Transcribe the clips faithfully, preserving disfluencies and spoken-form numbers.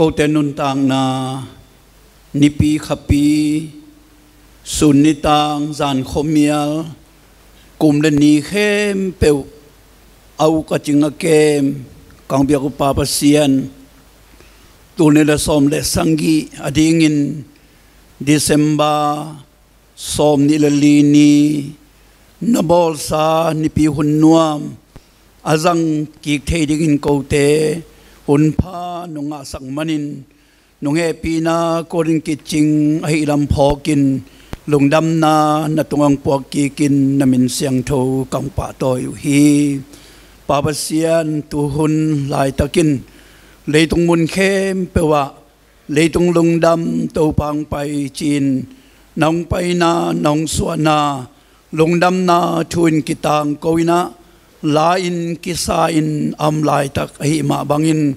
Kote nuntakna, nipi khapi, sun nitang, zan khuamial, kum le ni khempeuh a uk a cing a kem kang biak uh Pa Pasian, tul nih le sawm le sagih a dingin December sawm nih le li ni na bawlsa nipi hun nuam a zang kik thei dingin kote hun pha nong ngahsak manin nong hehpihna kawlin kicing ahi lam phawkin lungdamna na tungah puak kikin na min siangtho kang pahtawi uh hi. Pa Pasian, tuhun laitakin leitung mun khempeuh ah leitung lungdam Topa hong pai ci-in na hong paina, na hong suahna, lungdamna thu in kitangko in ah, la-in kisa-in a om laitak ahi mah bangin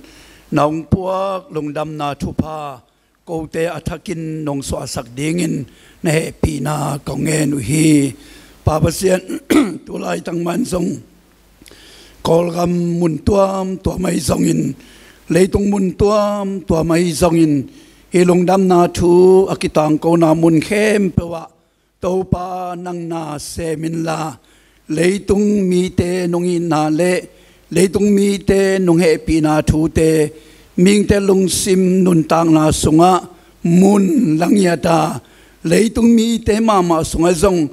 na hong puak lungdamna thupha kote a thakin nong suahsak dingin na hehpihna kong ngen uh hi. Pa Pasian, tu laitak mah in zong Kawlgam mun tuamtuam ahi zongin, leitung mun tuamtuam ahi zongin, hih lungdamna thu a kitangkona mun khempeuh ah Topa nang na sem inla, leitung mite nong itna le leitung mite nong hehpihna thute mihingte lungsim nuntakna sungah mun la ngiat a, leitung mite mahmah sungah zong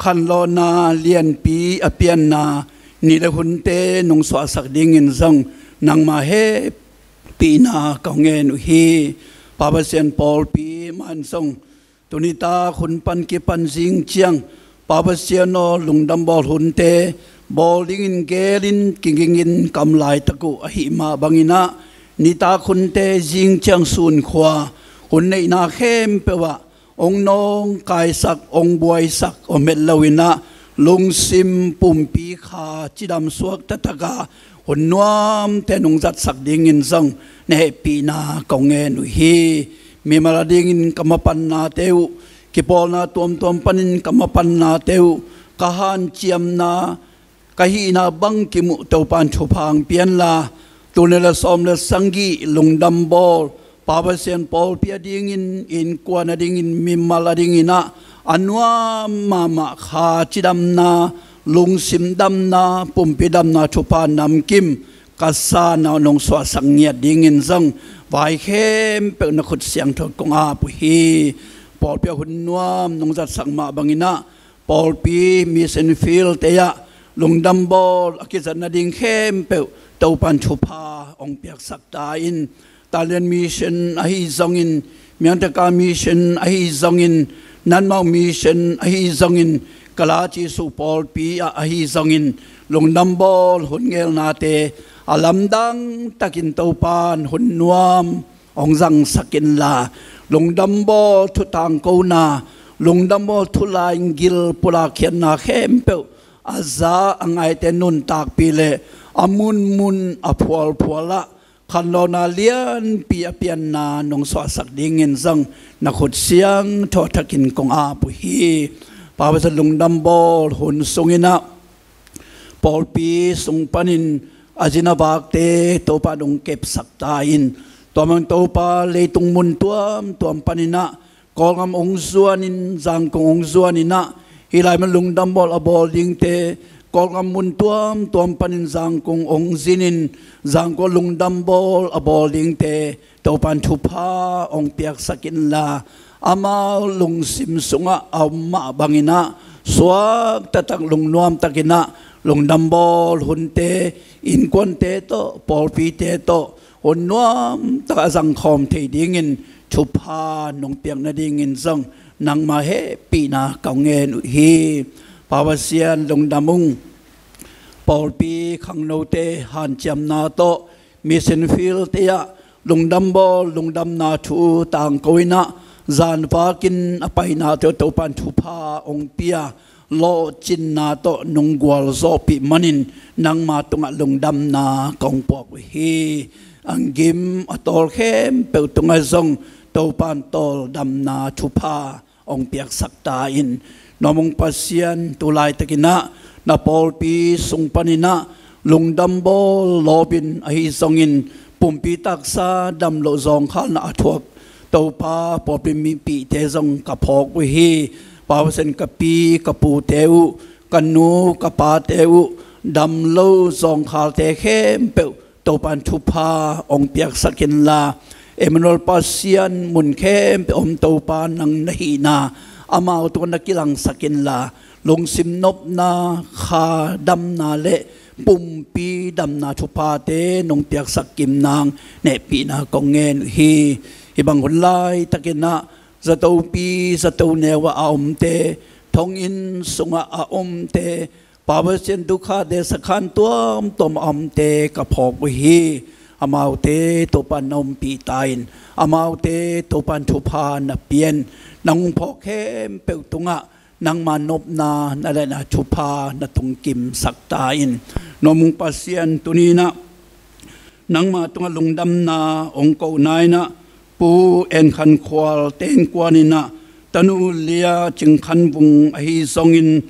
khanlawhna lianpi a pianna ni le hunte nong suahsak dingin zong nangmah hehpihna kong ngen uh hi. Pa Pasian, pawlpi mah in zong tuni tak hun pan kipan zing ciang, Pa Pasian aw, lungdam bawl hunte bawl dingin gelin kigingin ka om laitak uh ahi mah bangin ah, nitak hunte, zing ciang, sun khua, hun neihna khempeuh ah hong nawngkaisak, hong buaisak om het lo in ah, lungsim pumpi kha cidam suak taktak a hun nuamte nong zatsak dingin zong na hehpihna kong ngen uh hi. Mimal a dingin ka mapannate uh, kipawlna tuamtuam panin ka mapannate uh, ka hanciamna, ka hihna bangkim uh Topa in thupha hong pia inla, tul nih le sawm le sagih lungdam bawl Pa Pasian, pawlpi a dingin, innkuan a dingin, mimal a dingin ah, a nuam mahmah kha cidamna, lungsim damna, pumpi damna thupha namkim ka sa na nong suahsak ngiat dingin zong vai khempeuh na khut siangtho kong ap uh hi. Pawlpi ah hun nuam nong zatsak mah bangin ah, pawlpi mission field te ah lungdam bawl a kizat nading khempeuh Topa in thupha hong piaksak ta in. Thailand mission ahi zongin, Myanmar mission ahi zongin, Nanmau mission ahi zongin, Kalachi Jesuh pawlpi ah ahi zongin, lungdam bawl hun ngelnate a lamdang takin Topa in hun nuam hong zangsak inla, lungdam bawl thu tangkona, lungdam bawl thu laigil pulakkhiatna khempeuh a za a ngaite nuntakpih le a munmun a phualphual ah khanlawhna lianpi a pianna nong suahsak dingin zong na khut siangtho thakin kong ap uh hi. Pa Pasian, lungdam bawl hun sungin ah pawlpi sung panin a zin a vakte Topa in hong kepsak ta in. Tua mah bangin Topa, leitung mun tuamtuam panin ah Kawlgam hong zuanin, Zangkong hong zuanin ah, hih lai mun lungdam bawl a bawl dingte, Kawlgam mun tuamtuam panin Zangkong hong zinin, Zangkong lungdam bawl a bawl dingte Topa in thupha hong piaksak inla, amau lungsim sungah a om mah bangin ah suak taktak, lungnuam takin ah lungdam bawl hunte, innkuante tawh, pawlpite tawh hun nuam tak a zangkhawm thei dingin thupha nong piak nadingin zong nangmah hehpihna kong ngen uh hi. Pa Pasian, lungdam ung. Pawlpi khangnote hanciamna tawh, mission field te ah lungdam bawl, lungdamna thu tangko in ah, zanvakin a paina tawh Topa in thupha hong pia, lawhcinna tawh nong gualzawhpih manin nangma tungah lungdamna kong puak uh hi. A gim a tawl khempeuh tungah zong Topa in tawldamna thupha hong piaksak ta in. Nuam ung Pasian, tu laitakin ah na pawlpi sung panin ah lungdam bawl lawpin ahi zongin, pumpi taksa damloh zawngkhalna a thuak Topa pawlpi mipihte zong ka phawk uh hi. Pasian, ka pi ka pute uh, ka nu ka pate uh, damlo zawngkhalte khempeuh Topan thupha hong piaksak inla, Emmanuel Pasian mun khempeuh om Topa nang na hihna amau tungah na kilangsak inla, lungsim nopna, kha damna le pumpi damna thuphate nong piaksak kim nang hehpihna kong ngen uh hi. Hih bang hun laitakin ah zatopi zato neu ah a omte, thonginn sungah a omte, Pasian, dukhate sakhan tuamtuam a omte ka phawk uh hi. Amaute Topan na ompih ta in, amaute Topan thupha na pia in, nang hong phawk khempeuh tungah nangma nopna, na laihna thupha na tungkimsak ta in. Nuam hong Pasian, tuni-in ah nangma tungah lungdamna hong kohna in ah, Pu En Khan Khual Tein Kuan in ah, Tanu Lia Cing Khan Vung ahi zongin,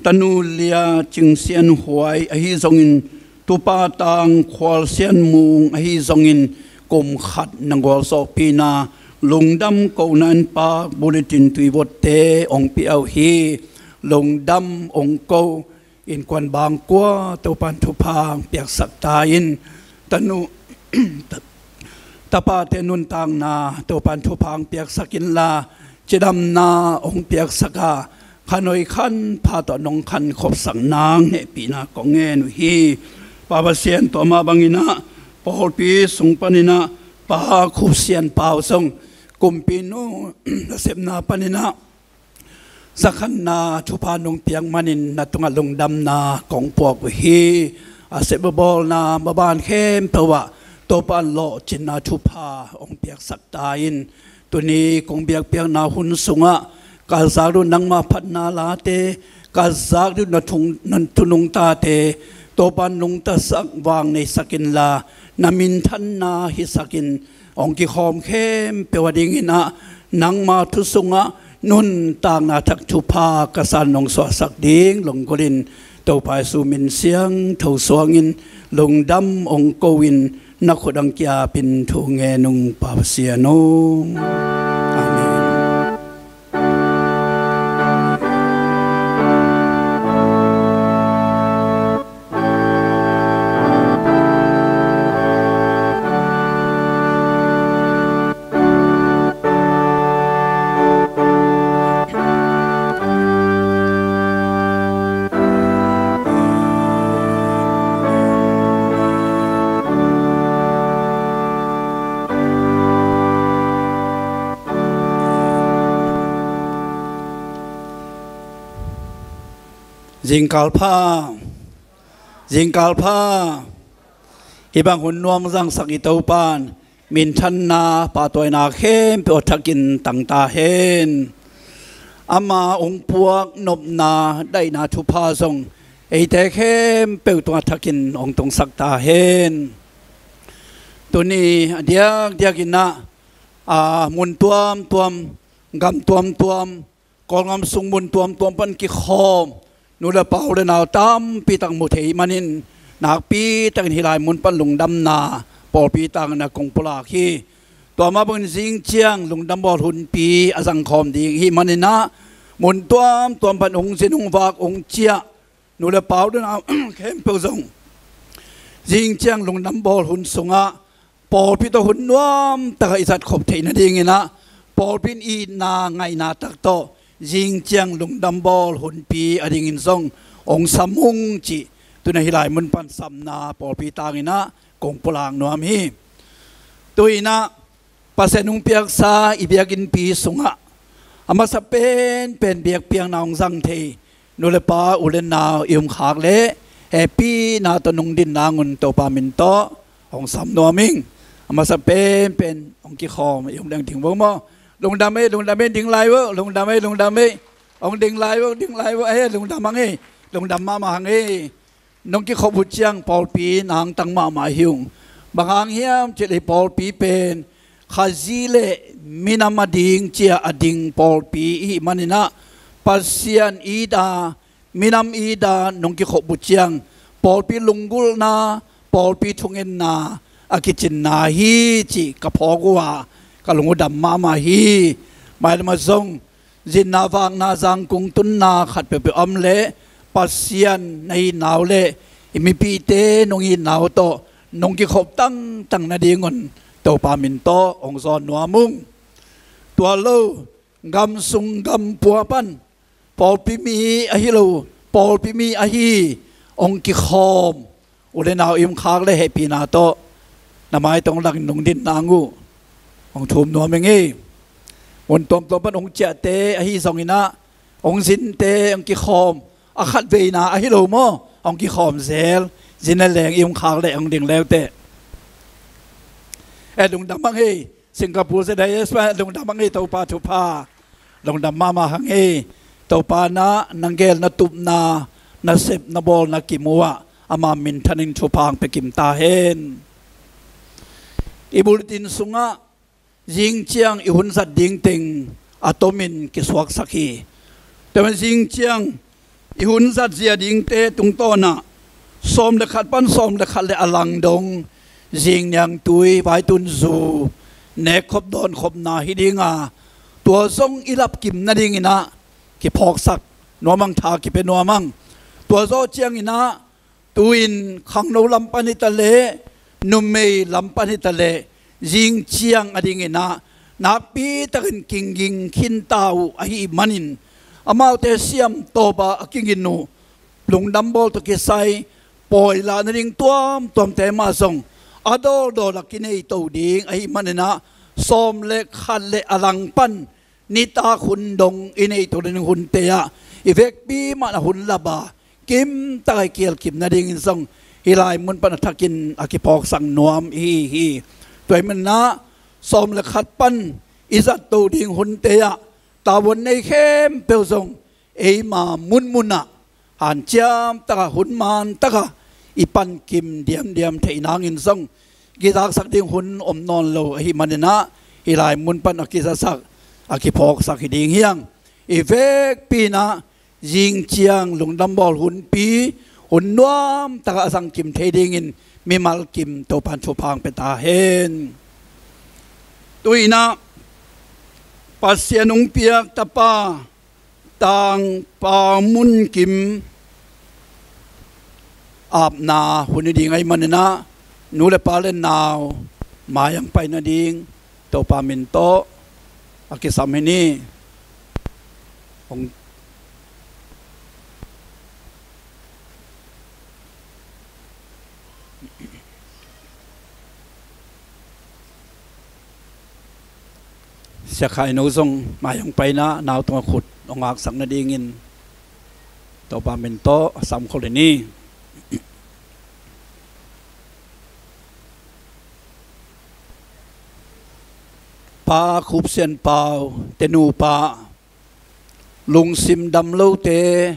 Tanu Lia Cing Sian Huai ahi zongin, Tupa Tang Khual Sian Mung ahi zongin, kum khat na gualzawhpihna lungdam kohna in Pak Bulletin Tuivotte hong pia uh hi. Lungdam hong ko, innkuan bangkua Topan thupha hong piaksak ta in. Tanu, tapate nuntakna Topan thupha hong piaksak inla, cidamna hong piaksak a, khanoi khanpha tawh nong khankhopsak nang hehpihna kong ngen uh hi. Pasian, tua mah bangin ah pawlpi sung panin ah Pa Khup Sian Pau zong, kumpinu nasepna panin ah sakhanna thupha nong piak manin na tungah lungdamna kong puak uh hi. A sep a bawlna maban khempeuh ah Topan lawhcinna thupha hong piaksak ta in. Tuni kong biakpiakna hun sungah ka zak ding uh nangma phatna late, ka zak ding uh na thung, na thu nungtate Topan nungtasak, vangneisak inla, na minthanna hisak in. Hong kikhawm khempeuh a dingin ah nangma thu sungah nuntakna thak thupha ka san hong suahsak ding lunggulhin, Topa Jesu min siangtho suangin lungdam hong ko-in, na khut hong kiapin thu ngen ung, Pa Pasian aw. Amen. Zingkal pha, zingkal pha. Hih bang hun nuam zangsak i Topan minthanna, pahtawina khempeuh a thakin tang ta hen. Ama hong puak nopna, daihna thupha zong eite khempeuh tungah thakin hong tungsak ta hen. Tuni a diakdiakin ah, a, mun tuamtuam, gam tuamtuam, Kawlgam sung mun tuamtuam pan kikhawm nu le pa, u le nau tampi tak mu thei manin, nakpi takin hih lai mun pan lungdamna pawlpi tangin ah kong pulak hi. Tua mah bangin zing ciang lungdam bawl hunpi a zangkhawm ding i hih manin ah, mun tuamtuam pan hong zin, hong vak, hong ciah nu le pa, u le nau khempeuh zong zing ciang lungdam bawl hun sungah pawlpi tawh hun nuam takah i zatkhop theih nadingin ah, pawlpi in itna, ngaihna tak tawh zing ciang lungdam bawl hunpi a dingin zong hong sam ung cih tuni a hih lai mun pan samna pawlpi tangin ah kong pulak nuam hi. Tu-in ah Pasian hong piaksa i biakinnpi sungah a masa penpen biakpiakna hong zang thei nu le pa, u le nau i omkhak leh hehpihna tawh nong din nangun Topa min tawh hong sam nuam ing. A masa penpen hong kikhawm i om leng ding vo maw. Lungdam ei, lungdam ei, ding lai vo, lungdam ei, lungdam ei. Hong ding lai vo, ding lai vo, eh, lungdam hang ei. Lungdam mahmah hang ei. Nong kikhop uh ciang pawlpi nangtang mahmah hi ung. Bang hang hiam cih leh pawlpi pen Khazih le minam a ding ci-a a ding pawlpi i hih manin ah, Pasian it a, minam it a nong kikhop uh ciang pawlpi lunggulhna, pawlpi thungetna a kicinna hi cih ka phawk uh a, ka lung uh dam mahmah hi. Mailam ah zong zinna vakna zangkung tunna khat peuhpeuh om leh Pasian na itna uh leh i mipihte nong itna uh tawh nong kikhop tangtang nadingun Topa min tawh hong zawn nuam ung. Tua lo, gam sung gam pua pan pawlpi mi ahi lo, pawlpi mi ahi hong kikhawm u le nau i hong khak le hehpihna tawh na maitang langin nong din nang uh hong thum nuam ing ei. Mun tuamtuam pan hong ciahte ahi zongin ah, hong zinte hong kikhawm a khat veina ahi lo maw, hong kikhawm zel, zin le leng i hong khak le hong ding leuteh. E lungdam hang ei, Singapore Z I S pa lungdam hang ei, Topa thupha. Lungdam mahmah hang ei. Topa na, na gel na tupna, na sep na bawl na kim uh ah ama minthanin thupha hong pia kim ta hen. I bulletin sungah zing ciang i hun zat ding teng a tomin kisuaksak hi. Tua man zing ciang i hun zat zia dingte tungtawn ah sawm le khat pan sawm le khat le a lang dong zing niangtui, vaitun zu, nekkhop dawnkhopna hi ding a, tua zong i lapkim nadingin ah kiphawksak nuam hang, tha kipia nuam hang. Tua zawh ciangin ah tu-in khangno lam pan hi ta leh, numei lam pan hi ta leh, zing ciang a dingin ah nakpi takin kiging khinta uh ahih manin, amaute siam tawp a a kigin uh lungdam bawl tawh kisai pawi lah nading tuamtuamte mah zong a dawldawl a kinei to ding ahih manin ah, sawm le khat le a lang pan nitak hun dong i neih to ding hunte ah i vekpi mah in a hun lap a, kimtak a i kial kim nadingin zong hih lai mun pan a thakin a kiphawksak nuam i hi hi. Tua ahih manin ah sawm le khat pan i zat to ding hunte ah tavuan nei khempeuh zong eima munmun ah hanciam tak a, hun man tak a i pankim diamdiam theih nangin zong kizaksak ding hun om nawn lo ahih manin ah, hih lai mun pan a kizaksak, a kiphawksak hi ding hi hang. I vekpi in ah zing ciang lungdam bawl hunpi, hun nuam tak a zangkim thei dingin mimal kim Topa'n thupha hong pia ta hen. Tu-in ah Pasian hong piak tapa Tang Pau Mun Kim apna hun hi ding ahih manin ah, nu le pa le nau mai hong pai nading Topa min tawh a kisam hi ni. Hong Sia Khai No zong mai hong pai in ah, nau tungah khut hong ngaksak nadingin Topa min tawh a sam khol hi ni. Pa Khup Sian Pau, te nupa, lungsim dam lote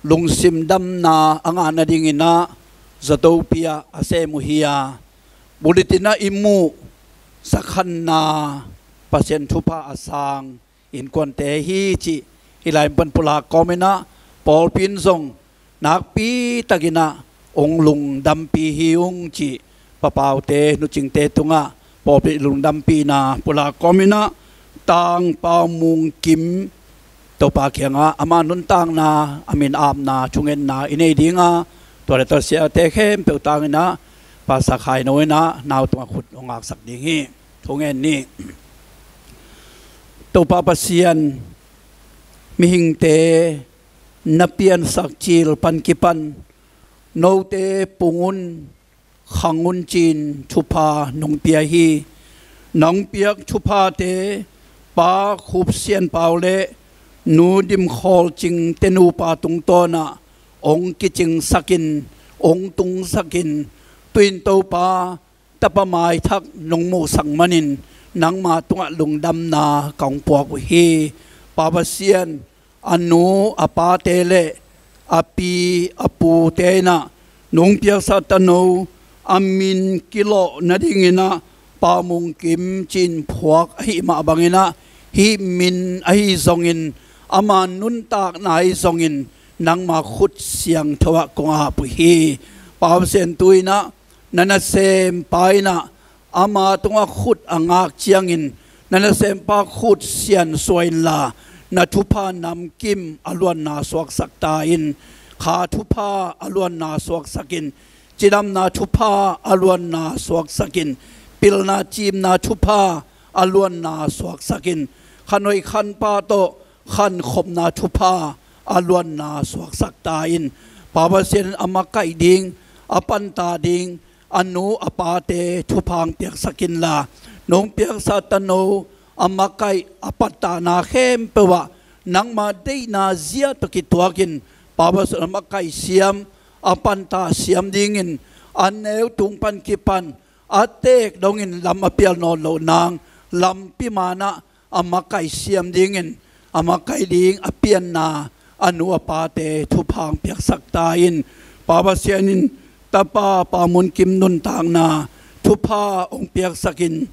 lungsim damna a ngah nadingin ah, Zotopi ah a sem uh hi a, bulletin ah i muh zakhanna, Pasian thupha a sang innkuante hi cih hih lai mun pan pulak kawmin ah, pawlpi in zong nakpi takin ah hong lungdampih hi ung cih Pa Paute, Nu Cingte tungah pawlpi lungdampihna pulak kawmin ah, Tang Pau Mun Kim, Topa kiangah ama nuntakna, a min apna, thungetna i nei ding a, tua le tua siate khempeuh tangin ah, Pa Sia Khai No in ah nau tungah khut hong ngaksak ding hi. Thungen ni. Topa Pasian, mihingte na piansak cil pan kipan note pung un, khang un ci-in thupha nong pia hi. Nong piak thuphate Pa Khup Sian Pau le Nu Dim Khawl Cing te nupa tungtawn ah hong kicingsak in, hong tungsak in, tu-in Topa, tapa maithak nong muhsak manin nangma tungah lungdamna kong puak uh hi. Pa Pasian, a nu a pate le a pi a pute in ah nong piaksa tano a min kilawh nadingin ah Pau Mun Kim ci-in phuak ahih mah bangin ah, hih min ahi zongin, ama nuntakna ahi zongin, nangma khut siangtho ah kong ap uh hi. Pa Pasian, tu-in ah na nasempa in ah ama tungah khut a ngak ciangin, na nasempa khut siansuah inla, na thupha namkim a luanna suaksak ta in. Kha thupha a luanna suaksak in. Cidamna thupha a luanna suaksak in. Pilna ciimna thupha a luanna suaksak in. Khanhoih khanpa tawh khankhopna thupha a luanna suaksak ta in. Pa Pasian in a makaih ding, a panta ding, a nu a pate thupha hong piaksak inla, nong piaksa tano a makaih a pattahna khempeuh ah nangma deihna zia tawh kituakin, Pa Pasian a makaih siam, a pantah siam dingin, a neu tung pan kipan a teek dongin lam a pial nawn loh nang, lampi manah a makaih siam dingin, a makaih ding a pianna a nu a pate thupha hong piaksak ta in. Pa Pasian in tapa Pa Mun Kim nuntakna thupha hong piaksak in.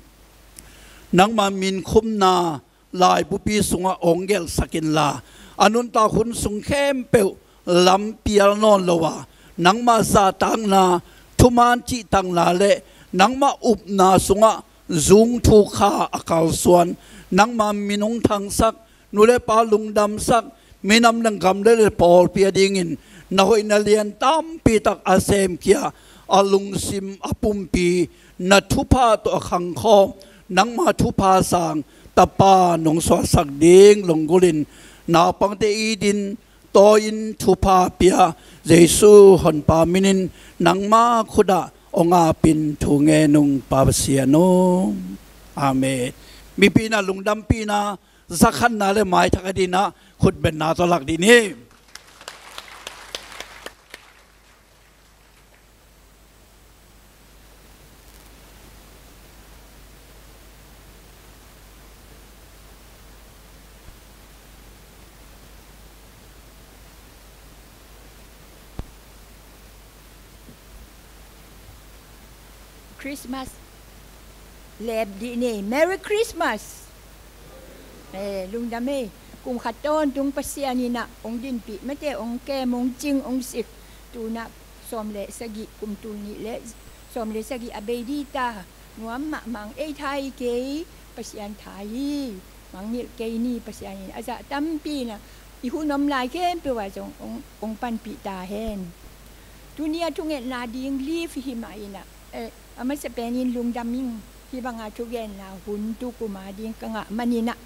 Nangma minkhumna laibupi sungah hong gelhsak inla, a nuntak hun sung khempeuh lam pial nawn lo a, nangma zahtakna, thuman cihtakna le nangma upna sungah zungthuk kha a kalsuan, nangma min hong thangsak, nu le pa lungdamsak, minam le gam le pawlpi a dingin na hoihna lian tampi tak a semkhia, a lungsim a pumpi na thupha tawh a khangkhawm, nangma thupha sang tapa nong suahsak ding lunggulhin, naupangte it in, tawi in, thupha pia, Jesu honpa minin nangma khut ah hong apin thu ngen ung, Pa Pasian aw. Amen. Mipi in ah lungdampihna, zakhatna le maithak a dingin ah khutbetna tawh lak dih ni. Christmas lep dih ni. Merry Christmas. Eh, lungdam ei. Kum khat tawntung Pasian in ah hong dinpih, mate hong kem, hong cing, hong sik. Tu-in ah sawm le sagih, kum tul nih le sawm le sagih a bei dih ta. Nuam mahmah ing. Ei tha hi kei, Pasian tha hi. Mangngilh kei ni. Pasian in a zah tampi in ah i hun om lai khempeuh ah zong hong, hong panpih ta hen. Tuni a thungetna ding leaf hi mah in ah, eh, a masa penin lungdam ing. Hih banga thugenna hun tukum a ding ka ngah manin ah,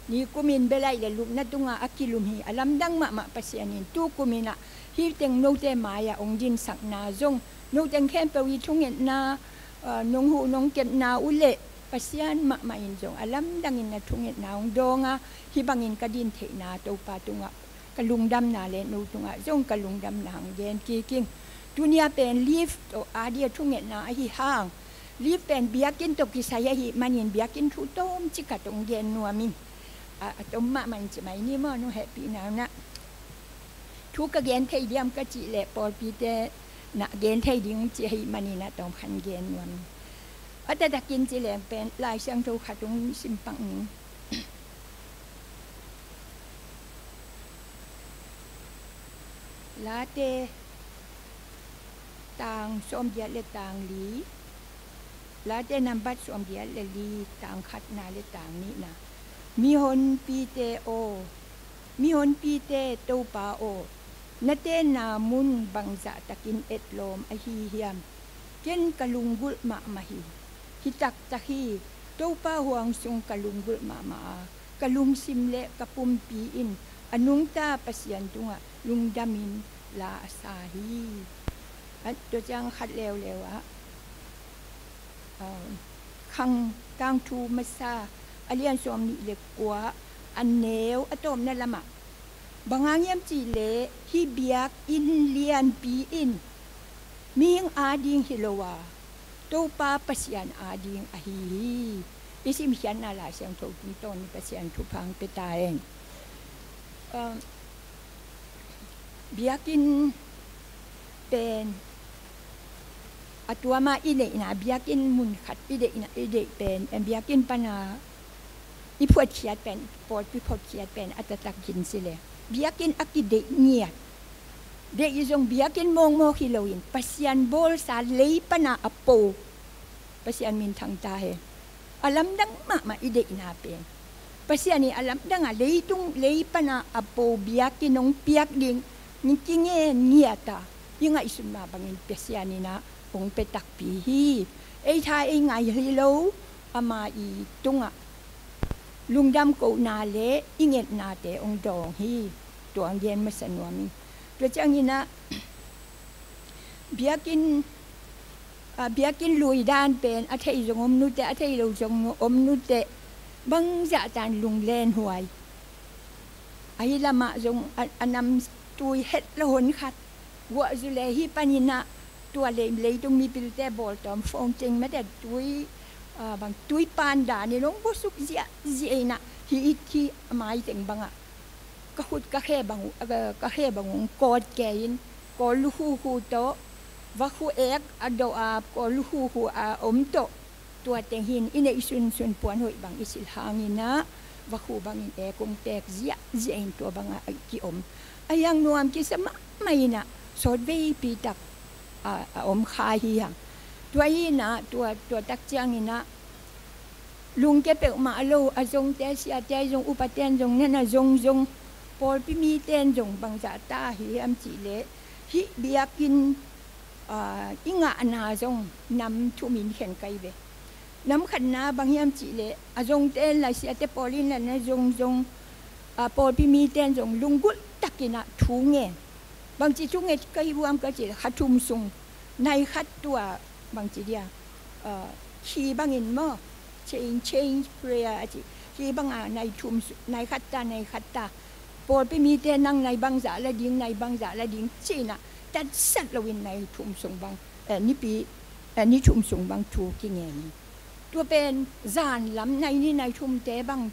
nikumin belaih le lupna tunga a kilum hi. A lamdang mahmah. Pasian in tukum in ah hih teng note mai-ah hong dinsakna zong, noteng khempeuh i thungetna, ah, nong huh nong kepna uh leh Pasian mahmah in zong a lamdangin na thungetna hong dawng a, hih bangin ka din theihna Topa tungah ka lungdamna le no tungah zong ka lungdamna hong gen kik ing. Tuni a pen leaf tawh a dia thungetna ahi hang, leaf pen biakinn tawh kisai ahih manin biakinn thu tawmcik khat hong gen nuam ing. A, a tom mahmah in ci mai ni maw, nong hehpihna un ah. Thu ka gen thei diam ka cih leh pawlpite na gen thei ding ci ahih manin ah tawmkhat gen nuam ing. A taktakin ci leng pen Lai Siangtho khat hong sim pak ning. Late tang sawmgiat le tang li, Late nambat sawmgiat le li, tang khatna le tang nihna. Mihonpite aw, mihonpite Topa aw, na tenna mun bangzah takin etlawm ahi hiam? Ken ka lunggulh mahmah hi. Hi taktak hi. Topa huang sung ka lunggulh mahmah a, ka lungsim le ka pumpi in a nungta Pasian tungah lungdamin la a sa hi. A, tua ciang khat leuleu ah, a, Khang Tangthu Masa a lian sawm nih le kua, a neu a tawpna lamah, bang hang hiam cih leh hih biakinn lianpi in mihing ading hi lo a, Topa Pasian ading ahi hi. I simkhiatna Lai Siangtho tungtawn Pasian thupha hong pia ta hen. Um, biakinn pen a tuama i neihna, biakinn mun khat i deihna, i deih pen, em, biakinn pana i phuatkhiat pen, pawlpi phuatkhiat pen a taktak khin si le, biakinn a kideih ngiat, deih zong biakinn mawkmawk hi loin Pasian bawlsa lei pana a po, Pasian minthang ta hen. A lamdang mahmah i deihna pen, Pasian in a lamdang a leitung lei pana a po biakinn hong piak ding kingen ngiat a i ngaihsun mah bangin Pasian in ah hong pia takpi hi. Ei tha ei ngai hi lo, ama i tungah lungdam kohna le i ngetnate hong dawng hi. Tua hong gen masa nuam hi. Tua ciangin ah biakinn, ah, biakinn lui dan pen a thei zong om nuteh, a thei lo zong om nuteh, bangzah tan lunglen huai. Ahi lamah zong a, a namtui het lo hon khat guah zu le hi panin ah tua lei, leitung mipilte bawltawm fawng ceng mate tui, ah, bang tui pan danin hong buasuk ziahziah in ah hih it khi a mai teng bangah ka khut ka khe bang uh, ka, ka khe bang uh hong kawt kei in, kawl lukhuhu tawh, vakhu ek a do a kawl lukhuhu a om tawh, tua teng hin i neih sunsun puan hoih bang i silh hangin ah vakhu bangin ek hong pek ziahziah in tua bangah a kiom. A hiang nuam kisa mahmah in ah sawt veipi tak a, a om kha hi hang. Tua hi in ah tua, tua tak ciangin ah lungke peuhmah lo a zongte, siate zong, upaten zong, nana zongzong, pawlpi miten zong bangzah ta hi hiam cihleh hih biakinn, ah, i ngahna zong nam thumin khen kai ve. Nam khatna bang hiam cihleh a zongte in la, siate pawl in la, na zongzong, ah, pawlpi miten zong lunggulh takin ah thu ngen. Bangci thu ngen ka hi uh hiam ka cihleh kha thum sung nai khat tua bangci dia, ah, khi bangin maw, change, change prayer a ci. Khi banga nai thum su-, nai khat ta, nai khat ta. Pawlpi mite nang nai bangzah la ding, nai bangzah la ding ci in ah tatsat loin nai thum sung bang, eh, nipi, eh, ni thum sung bang thu kingen hi. Tua pen zanlam nai ni nai thumte bang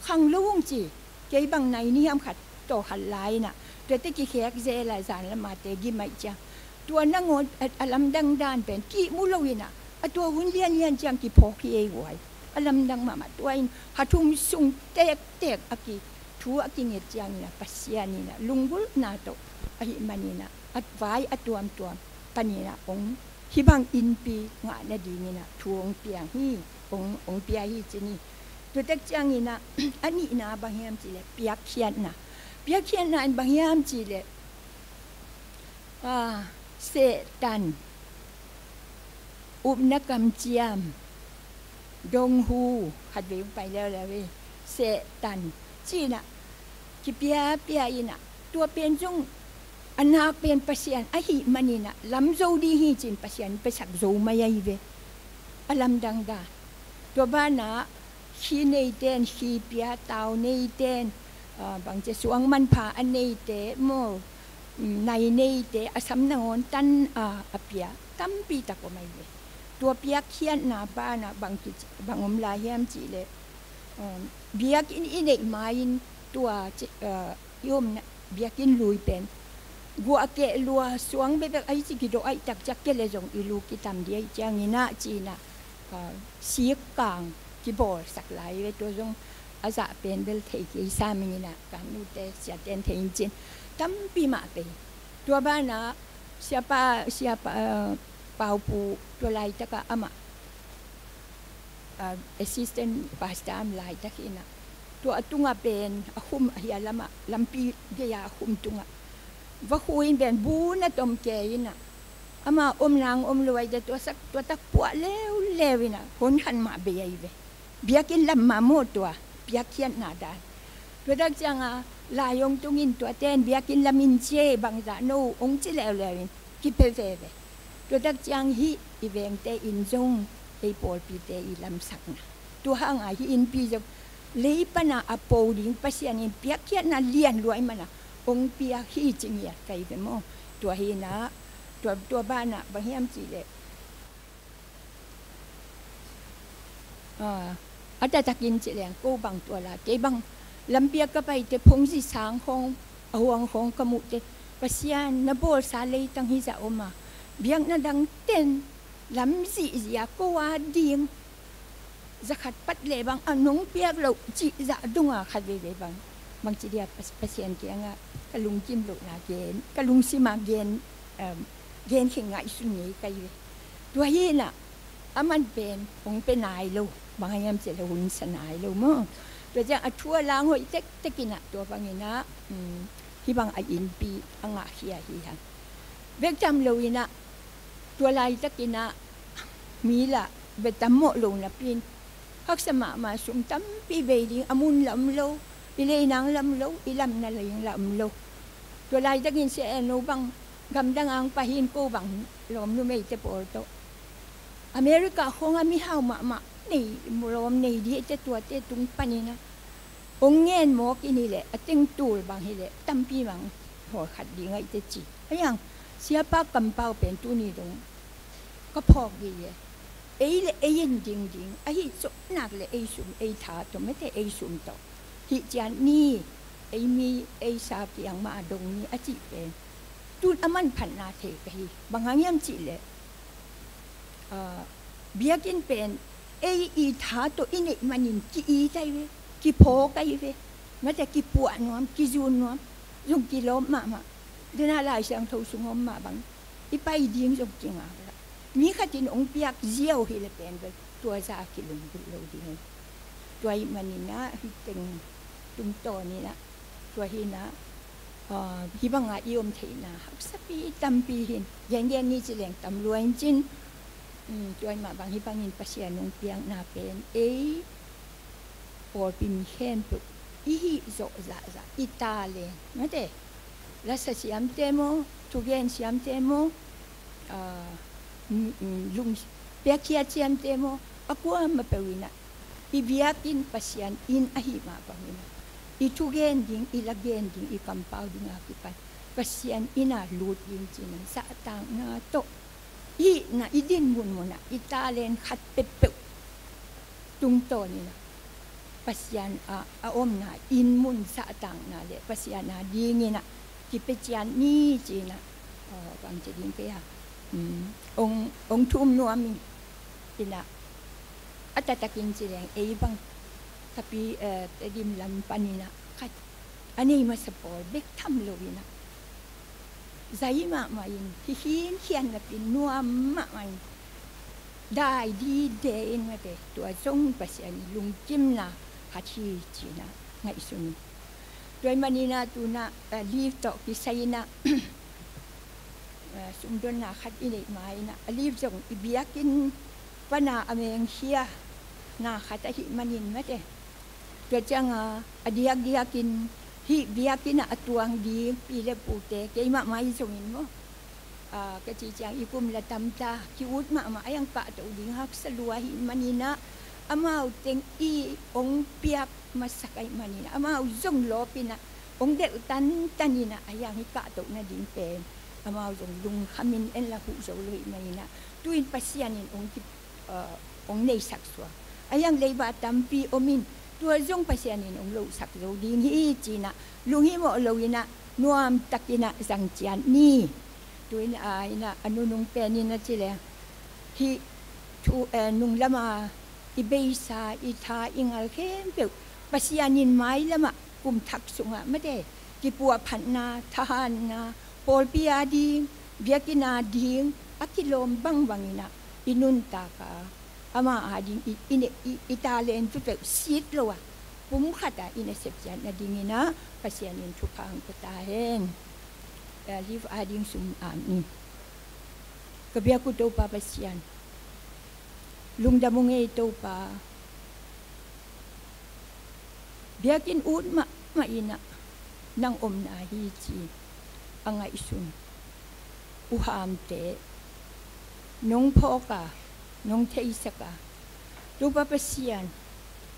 khang lo ung ci. Kei bang nai ni hiam khat tawh khat lai in ah tuate kikhek zel a zanlam a te gim aih ciang tua nangawn a, a lamdang dan pen kihmu lo in ah a tua hun lianlian ciang kiphawk hi ei huai. A lamdang mahmah tua in kha thum sung tektek a ki, thu a kinget ciangin ah Pasian in ah lunggulhna tawh ahih manin ah a vai a tuamtuam panin ah hong hih bang innpi ngah nadingin ah thu hong piang hi, hong, hong pia hi ci ni. Tua tak ciangin ah a nihna bang hiam cihleh piakkhiatna. Piakkhiatna in bang hiam cihleh, ah, Satan upna kamciam, donghu, khatvei hong pai leuleu hi, Satan ci in ah kipiapia in ah tua pen zong a nak pen Pasian ahih manin ah lam zo ding hi ci in Pasian in piasak zo mai ahi ve. A lamdang dan. Tua banah khi neiten khi pia, tau neiten, ah, bangci suang manpha a neite maw, mm, nai neite a sam nangawn tan a, a pia tampi tak om ahi ve. Tua piakkhiatna banah bang kici, bang om lai hiam cihleh, um, biakinn i neih ma-in tua ci, uh, i omna biakinn lui pen guah keh lua suang bekbek ahi ci, kidawh aih tak ciang kei le zong i lu kitam ding aih ciangin ah ci in ah, uh, sikkang kibawlsak lai ve. Tua zong a zah pen bel thei kei sam ing in ah, ka nute siate in thei in cin tampi mah pei. Tua banah siapa, siapa, uh, Paupu tua laitakah amah, ah, assistant pastor a om laitak hi in ah tua a tungah pen a khum, a hia lamah lampi gei-a a khum tungah vakhu in pen bu na tom kei in ah ama om nang om luai de tua sak, tua tak puah leuleu in ah hon khan mah bei ahi ve. Biakinn lam mah maw tua piakkhiatna dan. Tua tak ciangah lai hong tungin tuate in biakinn lam in ci ei, bangzah no hong ci leuleu in kipia veve. Tua tak ciang hih i vengte in zong ei pawlpite i lamsakna, tua hanga hih innpi zong lei pana a po ding Pasian in piakkhiatna lian luai mana hong piak hi ci ngiat kai ve maw. Tua hi in ah tua, tua banah bang hiam cihleh, ah, a taktakin ci leng ko bang tua la, kei bang lampi a ka paite phungzi sang khawng, a huang khawng ka muhte, Pasian na bawlsa leitang hizah om a, biakna dangten lam zihzia ko a ding zakhat pat le bang a nong piak loh cih zah donga khat veivei bang, bangci dia Pas-, Pasian kiangah ka lungkim lohna gen, ka lungsima gen, um, gen khin ngaihsun ngei kai ve. Tua hi in ah aman pen hong pia nai lo, bang hang hiam cih leh hun sa nai lo maw. Tua ciang a thu a lang hoih tektek in ah tua bangin ah, um, hih bang a innpi a ngahkhia hi hang. Bek tham lo in ah tua laitakin ah mi lah bia tam mawh lo napi in haksa mahmah, sum tampi bei ding, a mun lah om lo, i lei nang lah om lo, i lamna lei lah om lo. Tua laitakin Sia Eno bang gamdang ah hong pai hi in, ko bang lawm numeite pawl tawh America khawng ah mihau mahmah nei, lawm nei ding ahih teh tuate tung panin ah hong ngen mawk in hi leh, a teng tul bang hi leh tampi mah hong hawlkhat ding ahih teh ci. Ahi hang Siapa kampau pen tuni dong ka phawk dih hi. Ei le ei in ding ding, ahi zongin ah le ei sum ei tha tawh, mate, ei sum tawh hih ciat ni, ei mi, ei sa kiang mah a dong ni a cih pen tun a manphatna thei ka hi. Bang hang hiam cih leh, ah, biakinn pen ei i tha tawh i neih manin ki-it ahi ve, kiphawk ahi ve, mate, kipuah nuam, kizun nuam, zong kilawm mahmah. Tua ah Lai Siangtho sung om mah bang i pai ding zong kingak lah. Mi khat in hong piak ziau hi leh pen bel tua zah a kilunggulh lo ding hi. Tua ahih manin ah hih teng tungtawn in ah, tua hi in ah, ah, hih bang ah i om theihna haksapi tampi hi in. Gengen ni ci leng tam lua in cin. Um, tua ahih mah bang hih bangin Pasian hong piakna pen ei pawlpi mi khempeuh i hih zawh zahzah, i talent, mate, lasa siamte maw, thugen siamte maw, ah, mm, mm, lung piakkhiat siamte maw, a kuamah peuh in ah i biakinn Pasian inn ahih mah bangin ah i thugen ding, i lagen ding, i kampau ding a kipan Pasian inn ah lut ding ci-in ah zahtakna tawh i hihna, i dinmun mun ah i talent khat peuhpeuh tungtawn in ah Pasian a, a omna inn mun zahtakna le Pasian a dingin ah kipia ciat ni ci-in ah, aw, bang ci ding kei a, um, hong, hong thum nuam ing. In ah a taktakin ci leng ei bang Tapi, eh, Tedim lam panin ah khat a nei masa pawl bek tham lo in ah zai mahmah in, hi khinkhian napi in nuam mahmah in, dai dide in, mate, tua zong Pasian i lungkimna khat hi ci-in ah ngaihsun in. Tua ahih manin ah tu-in ah, eh, leave tawh kisai in ah, eh, sumdonna khat i neih ma-in ah, a leave zong i biakinn pan a mengkhia na khat ahih manin, mate, tua ciang a, a diakdiakin hih biakinn ah a tuang ding pi le pute, keimah mai zongin maw, a, ka cih ciang i kum la tam ta, ki-ut mahmah, a hiang kahtoh ding haksa lua ahih manin ah, amau teng i hong piak masak ahih manin ah, amau zong lawpin ah hong delh tantan in ah, a hiang hih kahtoh nading pen amau zong lungkhamin en la huh zo lo ahih manin ah, tu-in Pasian in hong ki, uh, hong neisak suak. A hiang leiba tampi om in, tua zong Pasian in hong lohsak zo ding hi ci-in ah lunghimawh lo-in ah nuamtakin ah zang ciat ni. Tu-in a, in ah a nunung pen in ah ci leng hih thu, eh, nunglam a i beisa, i tha, i ngal khempeuh Pasian in mailam ah kum thak sungah, mate, kipuahphatna, thahatna, pawlpi a ding, biakinn a ding a kilawm bangbang in ah i nuntak a, ama a ding i, i, i, i talent peuhpeuh sit lo a, pumkhat a i nasep ciat nadingin ah Pasian in thupha hong pia ta hen. Eh, leave a ding sum am ni. Ka biak uh Topa Pasian, lungdam ung ei Topa. Biakinn ut mahmah in ah nang omna hi ci a ngaihsun uh hamte nong phawk a, nong theisak a, Topa Pasian,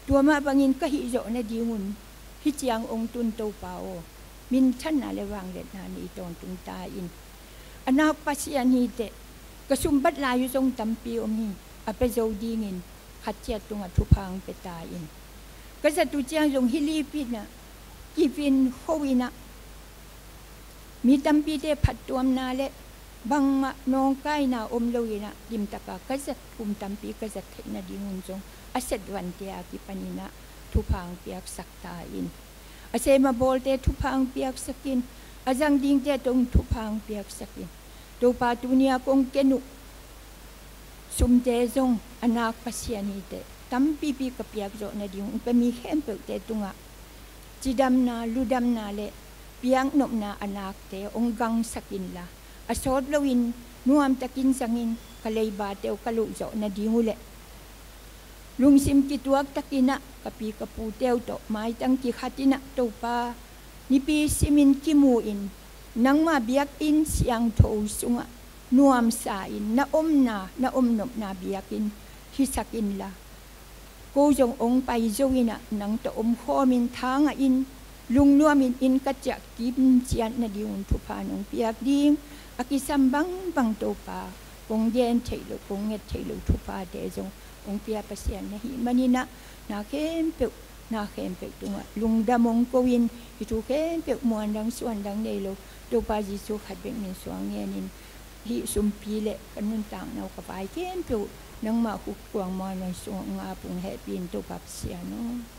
tua mah bangin ka hih zawh nadingun hih ciang hong tun Topa aw, minthanna le vangliatna nei tawntung ta in. A nak Pasian hi teh, ka sumbat lai uh zong tampi om hi, a pia zo dingin khat ciat tungah thupha hong pia ta in. Ka zat uh ciang zong hih lip in ah kivin kho in ah, mi tampite phattuamna le bangmah nawngkaina om lo-in ah, limtak a ka zat, kum tampi ka zat theih nadingun zong a set vante a kipanin ah thupha hong piaksak ta in. A sem a bawlte thupha hong piaksak in, a zang dingte tawh thupha hong piaksak in. Topa, tuni a kong ken uh Sumte zong a nak Pasian hi teh, tampipi ka piak zawh nading hong pia mi khempeuhte tungah cidamna, ludamna le piaknopna a nakte hong gangsak inla, a sawt loin nuamtakin zangin ka leibate uh ka loh zawh nading uh leh lungsim kituak takin ah ka pi ka pute uh tawh maitang kikhat in ah, Topa, nipi simin kimu-in nangma biakinn siangtho sungah nuamsa-in na omna, na omnopna biakinn hisak inla, ko zong hong pai zo in ah nang tawh omkhawmin tha ngahin lungnuamin inn ka ciah kimciat nadingun thupha nong piak ding, a kisam bangbang Topa, kong gen theih loh, kong nget theih loh thuphate zong hong pia Pasian na hih manin ah, na khempeuh, na khempeuh tungah lungdam hong ko-in, hih thu khempeuh muandang suandang nei lo Topa Jesu khat bek min suang ngenin, hih sumpi le ka nuntakna uh ka vai khempeuh nangmah hukkuang muandang sungah hong ap ung, hehpih in Topa Pasian aw.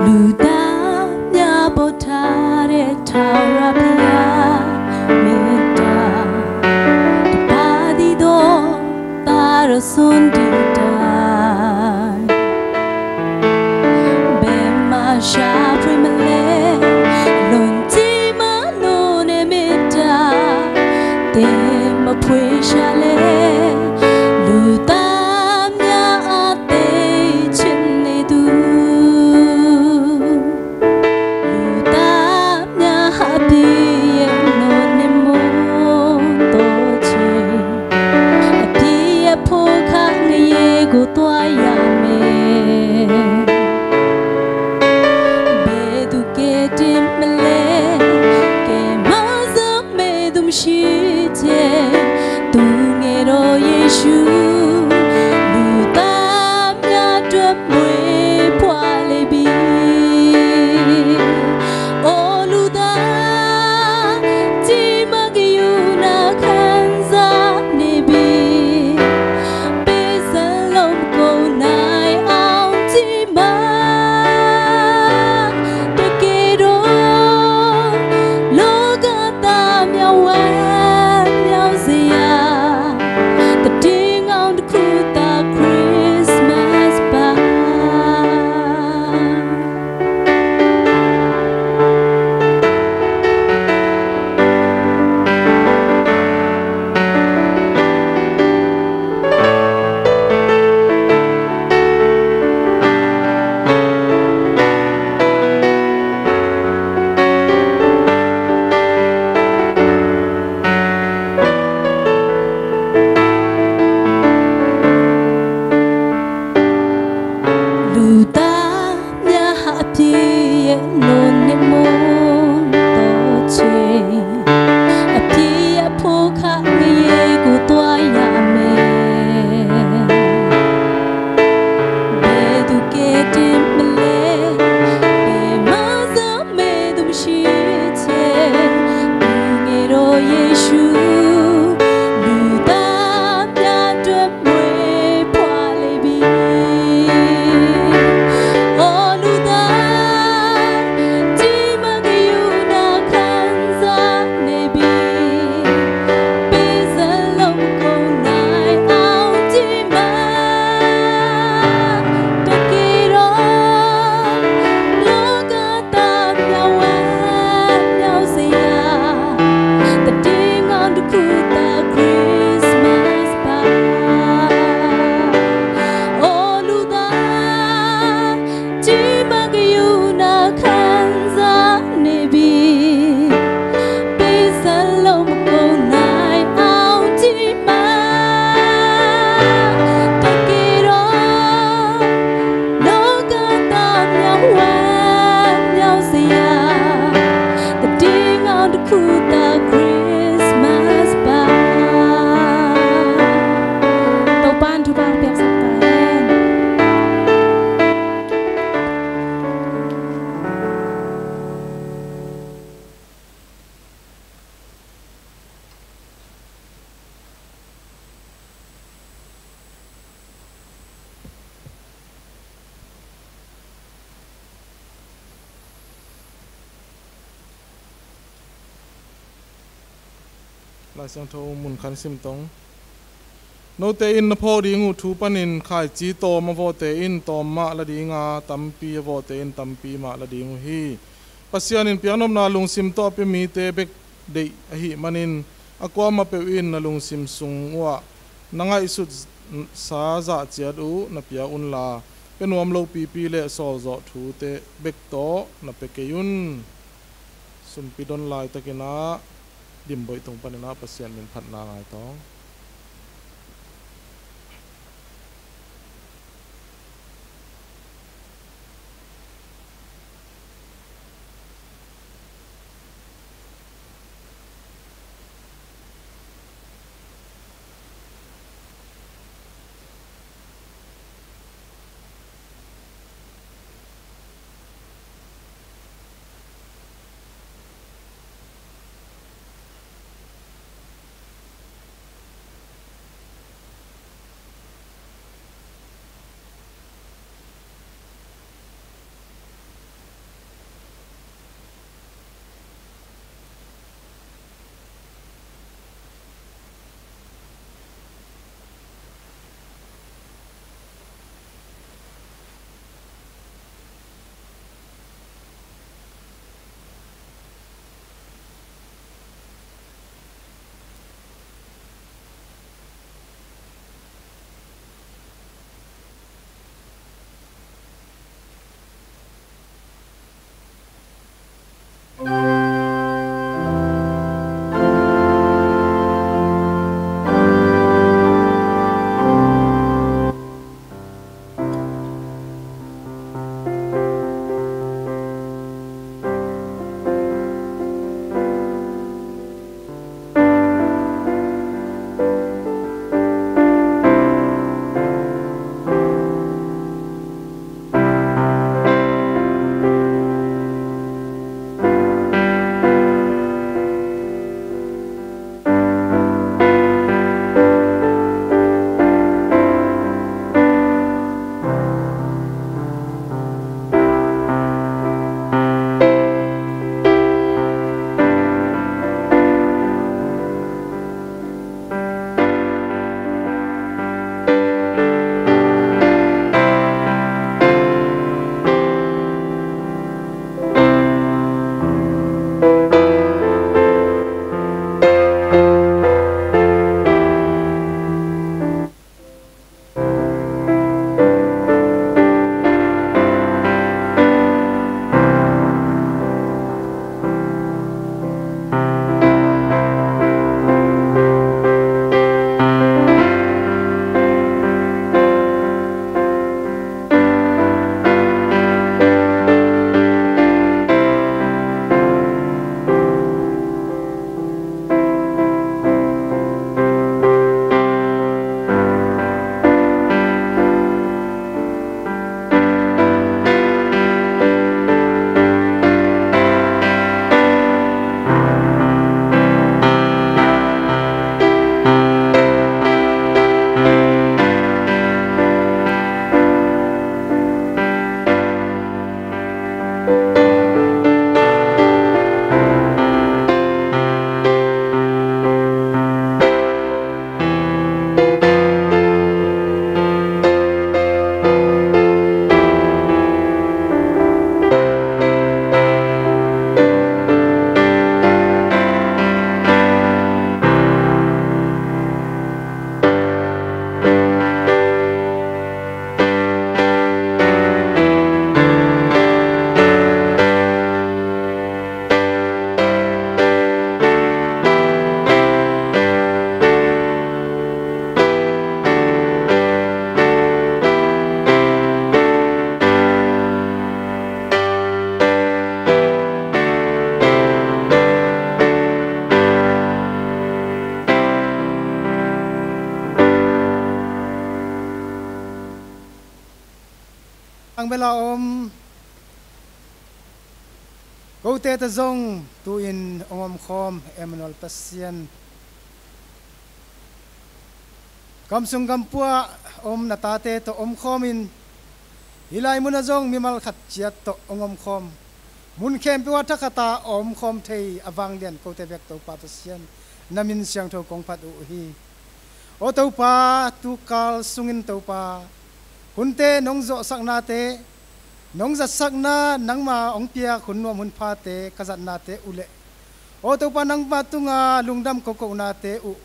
Luta nya botare taura pia mita, tapadi do tara sundi tai. Bema sha pui male, lunti ma lune mita, tema pui sha le, luta mya a te chin ne du. Luta mya ha pi e no ne mo to che. A pi e pho kha nge Lai Siangtho mun khat sim tong. Note in na phawk ding uh thu panin khaici tawm a vawhte in tawm mah la ding a, tampi a vawhte in tampi mah la ding uh hi. Pasian in piaknopna lungsim tawh a pia mite bek deih ahih manin, a kuamah peuh in na lungsim sung uhah na ngaihsutsa zah ciat uh na pia unla, pia nuam lopipi le sawlzawh thute bek tawh na pia kei un. Sumpi don laitakin ah, Dimboih tung panin ah Pasian min phatna ngai tawng. Ang bela om. Kote tawh zong tu-in hong omkhawm Emmanuel Pasian, kamsung kampuah om na tate tawh omkhawmin, hih lai munah zong mimal khat ciat tawh hong omkhawm, mun khempeuh ah thakhata a omkhawm thei a vanglian kote bek Topa Pasian, na min siangtho kong phat uh hi. Aw Topa, tukal sungin Topa, hunte nong zawhsaknate, nong zatsakna, nangma hong piak hun nuam hun phate ka zatnate uh leh, aw Topa, nangma tunga lungdam kokohnate uh,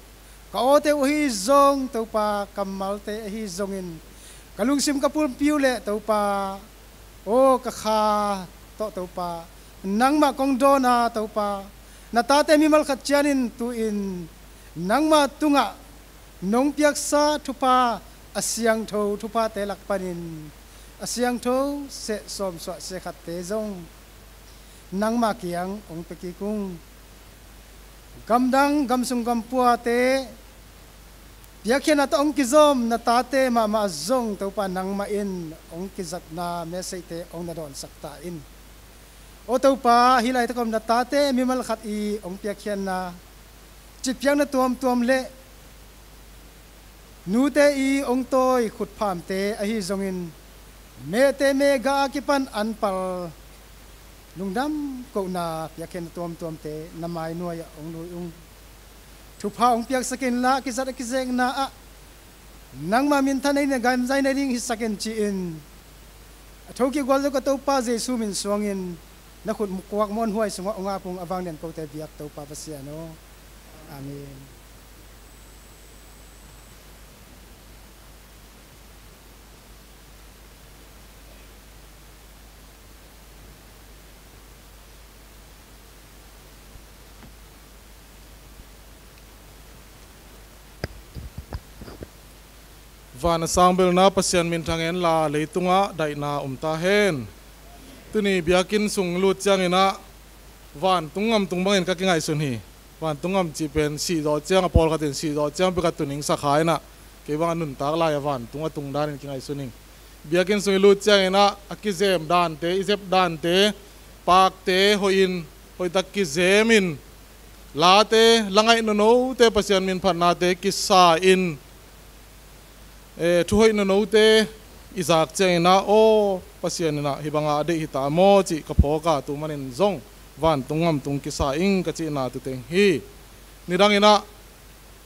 ka awte uh ahi zong Topa, kammalte ahi zongin, ka lungsim ka pulpi uh leh Topa, aw ka kha tawh Topa, nangmah kong dawn a Topa, na tate mimal khat ciangin tu-in nangmah tungah nong piaksa thupha, a siangtho thuphate lak panin a siangtho seh sawmsuah seh khatte zong nangmah kiang hong pia kik ung. Gamdang gamsung gampuate piakkhiatna tawh hong kizom na tate mahmah zong Topa, nangmah in hong kizatna message-te hong na dawnsak ta in. Aw Topa, hih laitak om na tate mimal khat i hong piakkhiatna citpiakna tuamtuam leh nute i hong tawi khutphamte ahi zongin, mehte mehga a kipan anpal lungdam kohna piakkhiatna tuamtuamte na mai nuai-ah hong lui ung. Thupha hong piaksak inla, a kizat a kizekna ah nangma minthan ei na gamzai na ding hisak in ci-in, a thokik gualzo ka Topa Jesu min suangin na khut kuak muanhuai sungah hong ap ung. A vang den kote biak Topa Pasian aw. Amen. Van a sang belna Pasian minthang hen la, leitungah daihna om ta hen. Tuni biakinn sung lut ciangin ah vantung ngamtung bangin ka kingaihsun hi. Vantung ngam cih pen sihzawh ciang, a pawlkhat in sihzawh ciang bek a tun ing sakha in ah, kei bang a nuntak lai-a vantung a tung danin kingaihsun ing. Biakinn sung i lut ciangin ah a kizem dante, i zep dante, pakte hoihin, hoihtak kizemin, late, la ngaih nonote, Pasian min phatnate kisa-in, eh, thuhoih nonote i zak ciangin ah, aw Pasian in ah hih banga a deih hita maw cih ka phawk a, tu manin zong vantung ngamtung kisa ing ka cihna tu teng hi. Nidangin ah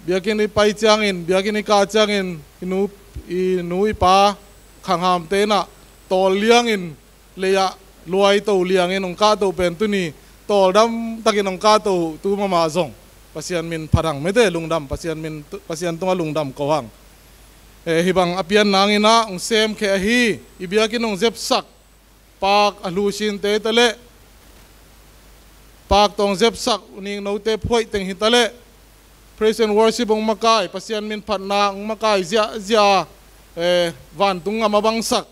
biakinn i pai ciangin, biakinn i kah ciangin, i nu, i nu i pa khanghamte in ah tawl liangin, lei-ah luaito liangin hong kahto pen tuni tawldam takin hong kahto tu mahmah zong Pasian min phat hang mete, lungdam, Pasian min, Pasian tungah lungdam ko hang. Eh, hih bang a pian nangin ah hong semkhia ahi, i biakinn hong zepsak, pak a hlusinte ta leh, pak tawh hong zepsak u ning note phuaih teng hi ta leh, praise and worship hong makai, Pasian min phatna hong makai ziahziah, eh, vantung ngam a bangsak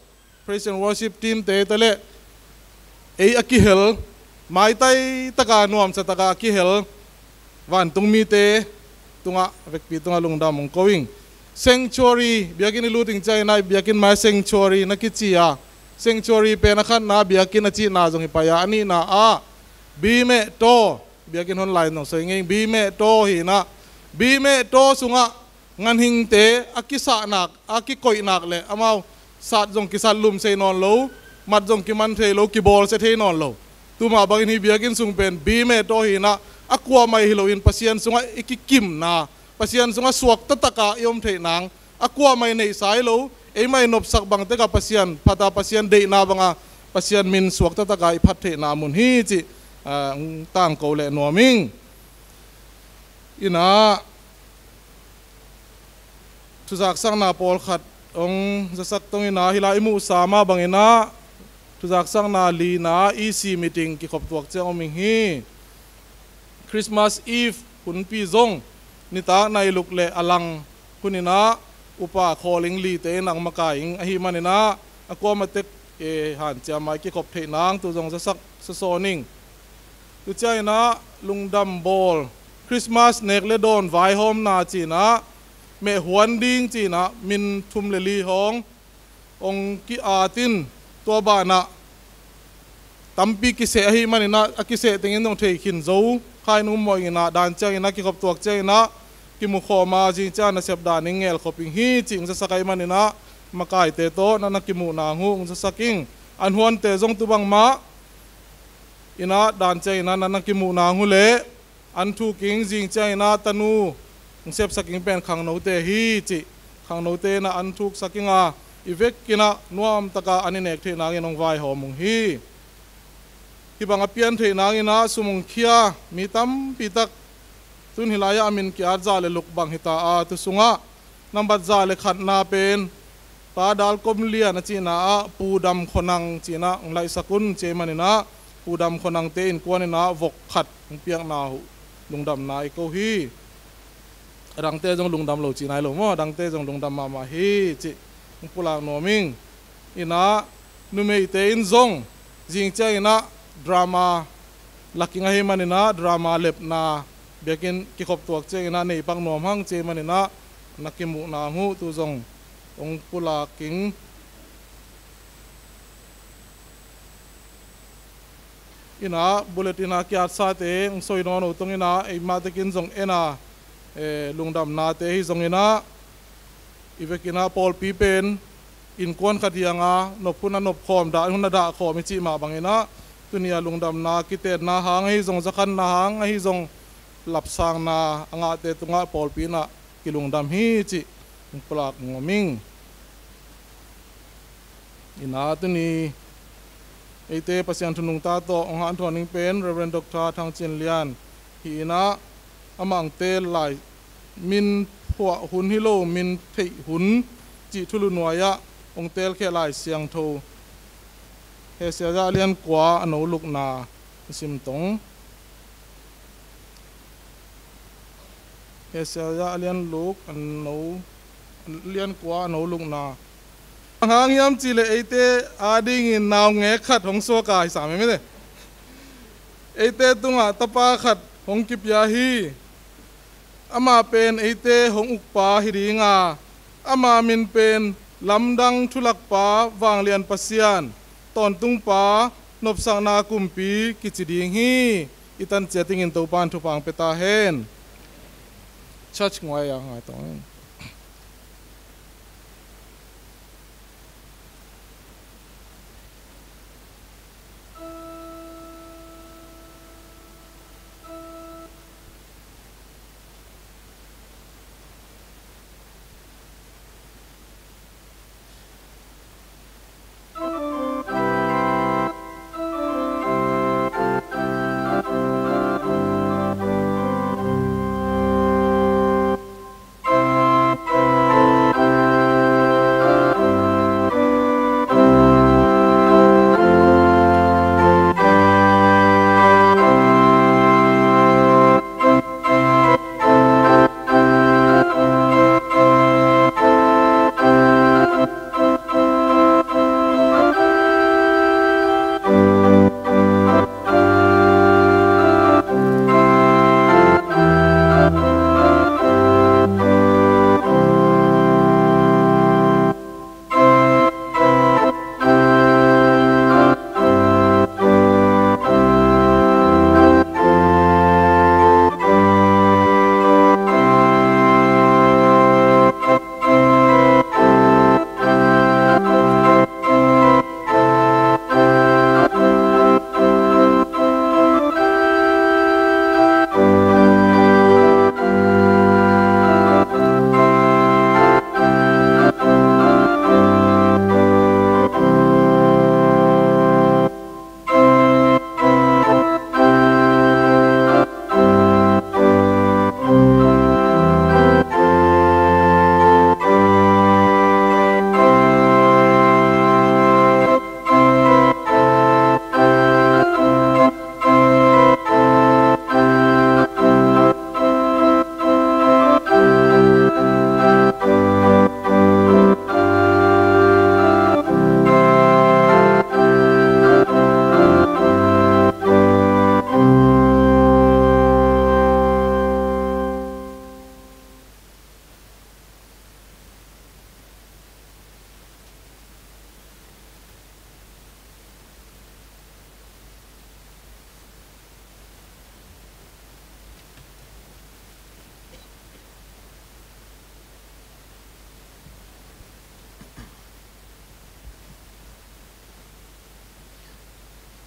praise and worship team-te ta leh, ei a kihel, maitai taka nuamsa taka a kihel vantung mite tungah, vekpi tungah lungdam hong ko ing. Sanctuary, biakinn i lut ding ciangin ah biakinn mai sanctuary na kici a, sanctuary pen a khatna biakinn a cihna zong hi pai a, a nihna ah bimeh taw, biakinn hon lai-in zong soi ngei ing, bimeh taw hi in ah, bimeh taw sungah ganhingte a kisahnak, a kikoihnak le amau sat zong kisat lumsei nawn lo, mat zong kiman thei lo, kibawlsia thei nawn lo. Tu mah bangin hih biakinn sung pen bimeh taw hi in ah, a kuamah hi loin Pasian sungah i kikimna, Pasian sungah suakta taka i om theih nang, a kuamah i neihsa hi lo, eimah i nopsak bang tek a Pasian phat a, Pasian deihna banga Pasian min suakta taka i phat theihna mun hi cih, ah, tangko leh nuam ing. In ah, thuzaksakna pawlkhat hong zasak tong in ah, hih lai i muhsa mah bangin ah, thuzaksakna lina E C meeting kikhop tuak ciang om ing hi. Christmas Eve hunpi zong nitak nai luk le a lang hun in ah, upa khawling lite in ah hong makai ing. Ahih manin ah, a kuamah tek, eh, hanciam a i kikhop theih nang tu zong zasak sawsawn ing. Tu ciangin ah lungdam bawl, Christmas nek le dawn vaihawmna ci in ah, meh huan ding ci in ah min thum le li hong, hong ki-at in, tua banah tampi kiseh ahih manin ah, a kiseh tengin zong thei khin zo kha in, um mawh ing in ah, dan ciangin ah, kikhop tuak ciangin ah kimu khawm a, zing ciang nasep danin ngelkhop ing hi cih hong zasak ahih manin ah, makaite tawh na na kimuh nang uh hong zasak ing. An huante zong tu bangmah in ah, dan ciangin ah na na kimuh nang uh leh an thuk ing, zing ciangin ah tanu hong sepsak ing pen khangnote hi cih khangnote in ah an thuksak ing a, i vekin ah nuamtak a an i nek theih nangin hong vaihawm ung hi. Hih bang a pian theih nangin ah sum hong khia mi tampi tak tun hih lai-ah a min ki-at za le luk bang hi ta a, tu sungah nambat za le khatna pen Pa Dal Kom Lian a cihna ah Pu Dam Khua Nang ci-in ah hong laihsak un ci ahih manin ah Pu Dam Khua Nangte innkuan in ah vok khat hong piakna uh lungdamna i ko hi. A dangte zong lungdam lo cih nai lo maw, a dangte zong lungdam mahmah hi cih hong pulak nuam ing. In ah numeite in zong zing ciangin ah drama la king ahih manin ah drama lepna biakinn kikhop tuak ciangin ah nei pak nuam hang ci ahih manin ah na kimuhna hang uh tu zong hong pulak ing. In ah bulletin a ki-atsate hong soi nawn uh tong in ah eimah tekin zong en a, eh, lungdamnate hi zongin ah i vekin ah pawlpi pen innkuan khat hi hang a, nop hun a nop khawm, dah hun a dah khawm i cih mah bangin ah tuni a lungdamna kitenna hang ahi zong, zakhanna hang ahi zong, lapsangna a ngahte tungah pawlpi in ah kilungdam hi cih hong pulak nuam ing. In ah tuni eite Pasian thu nungta tawh hong hanthawn ding pen Reverend Doctor Thang Cin Lian hi in ah, amah hong teel lai, min phuah hun hi lo, min theih hun cih thulu nuai-ah hong teelkhia Lai Siangtho Isaiah lian kua a no lukna i sim tong. Isaiah a lian luk a no, lian kua a no lukna. Bang hang hiam cihleh eite adingin naungek khat hong suak a hi sam hi mite. Eite tungah tapa khat hong kipia hi. Amah pen eite hong ukpa hi ding a, ama min pen Lamdang Thulakpa, Vanglian Pasian, Tawntungpa, Nopsakna Kumpi kici ding hi. I tan ciat dingin Topa'n thupha hong pia ta hen. Church nguai a ngai tawng.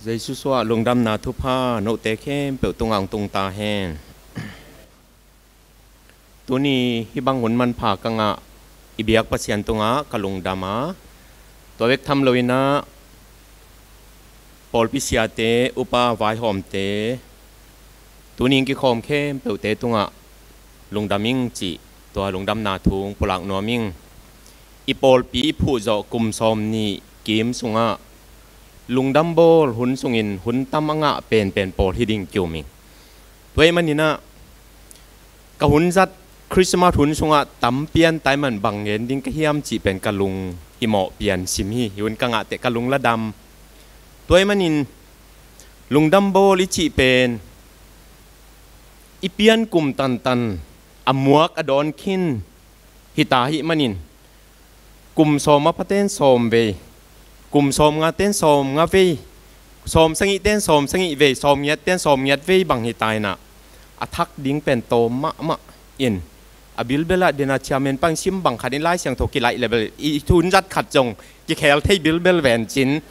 Jesu suah lungdamna thupha note khempeuh tungah hong tung ta hen. Tuni hih bang hun manpha ka ngah i biak Pasian tungah ka lungdam a, tua bek tham loinah pawlpi siate, upa vaihawmte, tuni kikhawm khempeuhte tungah lungdam ing cih tua lungdamna thu pulak nuam ing. I pawlpi i phuh zawh kum sawm nih kim sungah lungdam bawl hun sungin hun tam a ngah penpen pawl hi ding ki-um ing. Tua ahih maninah ka hun zat Christmas hun sungah tam pian tai man bang ngen ding ka hiam cih pen ka lung i mawh pian sim hi. Hun ka ngah teh ka lung la dam. Tua ahih manin lungdam bawl i cih pen i pian kum tantan a muak a dawn khin hi ta ahih manin kum sawm a phaten sawm vei, kum sawm ngaten sawm nga vei, sawm sagihten sawm sagih vei, sawm ngiatten sawm ngiat vei bang hi ta inah a thak ding pen tawm mahmah in a bilbel ah dena chairman pang sim bang khat in Lai Siangtho kilaih le bel i hun zat khat zong kikhel thei bilbel vencin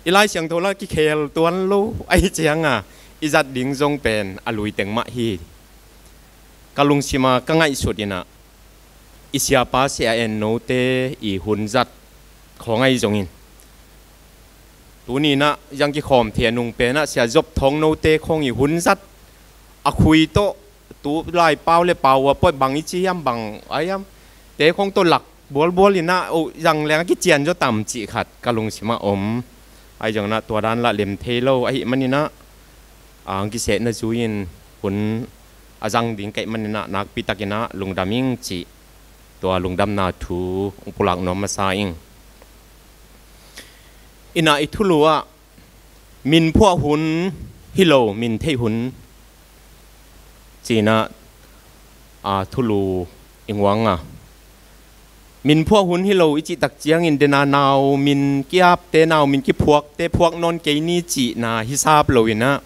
i Lai Siangtho la kikhel tuan lo ahi cianga i zat ding zong pen a lui teng mah hi. Ka lungsima ka ngaihsut inah i siapa sia en note i hun zat khawng ahi zongin tuni inah zang kikhawm thei a nung penah sia zop thawng note khawng i hun zat a khui tawh tu lai pau le pau a pawh bang i ci hiam bang a hiam te khawng tawh lak bualbual inah uh zang leng a kician zaw tam cih khat ka lungsimah om. Ahi zonginah tua dan lah lem thei lo ahih maninah ang kisehna zui-in hun a zang ding ka hih maninah nakpi takinah lungdam ing cih tua lungdamna thu hong pulak nuam masa ing. Inah i thulu ah min phuah hun hi lo, min theih hun cinah a thulu i nguang a, min phuah hun hi lo i cih tak ciangin dena nau min ki-apte, nau min kiphuakte phuak nawn kei ni cihna hisap loinah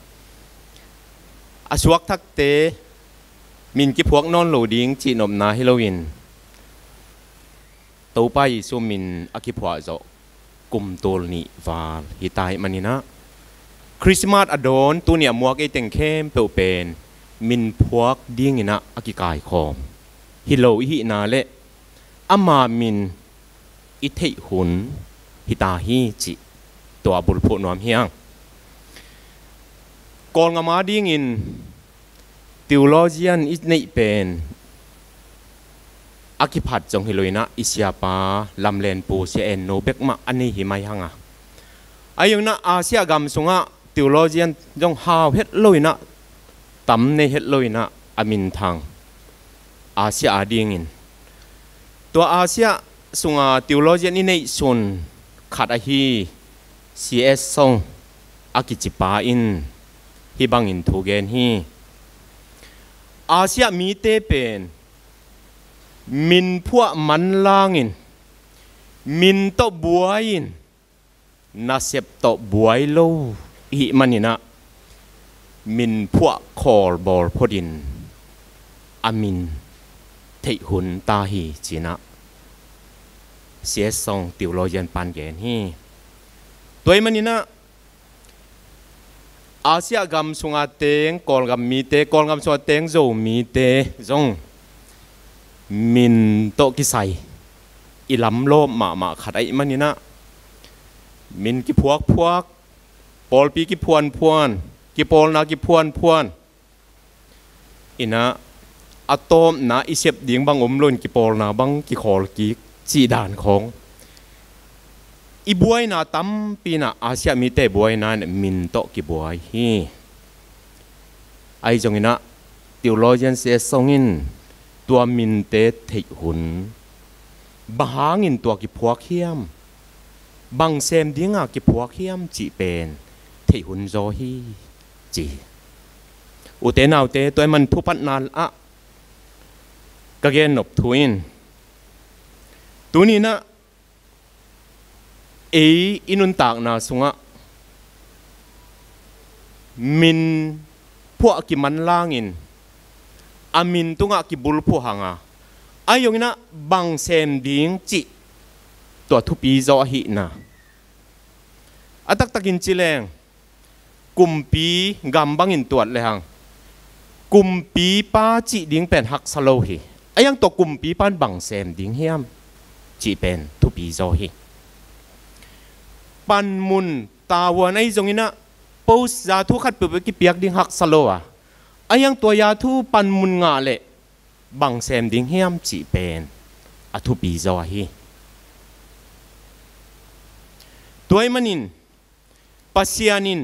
a suakthakte min kiphuak nawn lo ding cihnopna hi loin Topa Jesu min a kiphuah zawh kum tul nih val hi ta ahih maninah Christmas a dawn tuni a muak ei teng khempeuh pen min phuak dinginah a kikaikhawm hi lo i hihna le ama min i theih hun hi ta hi cih tua bulphuh nuam hi ang. Kawlngam a dingin theologian i neih pen a kiphat zong hi loinah i siapa lamlenpu sia en no bek mah a nei hi mai hang a. Ahi zonginah Asia gam sungah theologian zong hau het loinah tam nei het loinah a minthang Asia a dingin tua Asia sunga theologian i neihsun khat ahi C S Song a kicipa in hih bangin thu gen hi. Asia mite pen min phuah manlangin min tawh buai-in nasep tawh buai lo i hih maninah min phuah khawl bawl photin a min theih hun ta hi cinah C S Song theologian pan gen hi. Tua ahih maninah Asia gam sunga teng Kawlgam mite, Kawlgam sunga teng Zomite zong min tawh kisai i lamlawp mahmah khat ahih maninah min kiphuakphuak, pawlpi kiphuanphuan, kipawlna kiphuanphuan inah a tawpna i sep ding bang om loin kipawlna bang kikhawl kik cih dan khawng i buaina tampi inah Asia mite buaina in min tawh kibuai hi. Ahi zonginah theologian C S Song in tua minte theih hun bang hangin tua kiphuak hiam, bang sem dinga kiphuak hiam cih pen theih hun zaw hi ci hi. Ute naute, tua ahih man thupatna ah ka gennop thu in tuninah ei i nuntakna sungah min phuah kimanlangin a min tungah kibulphuh hanga ahi zonginah bang sem ding cih tua thupi zaw ahihna. A taktakin ci leng kumpi gam bangin tuat lehang kumpipa cih ding pen haksa lo hi. Ahi hang tua kumpipa in bang sem ding hiam cih pen thupi zaw hi. Panmun tavuan ahi zongin ah, post za thu khat peuhpeuh kipiak ding haksa lo a, ahi hang tua za thu panmun ngah leh bang sem ding hiam cih pen a thupi zaw ahi. Tua ahih manin Pasian in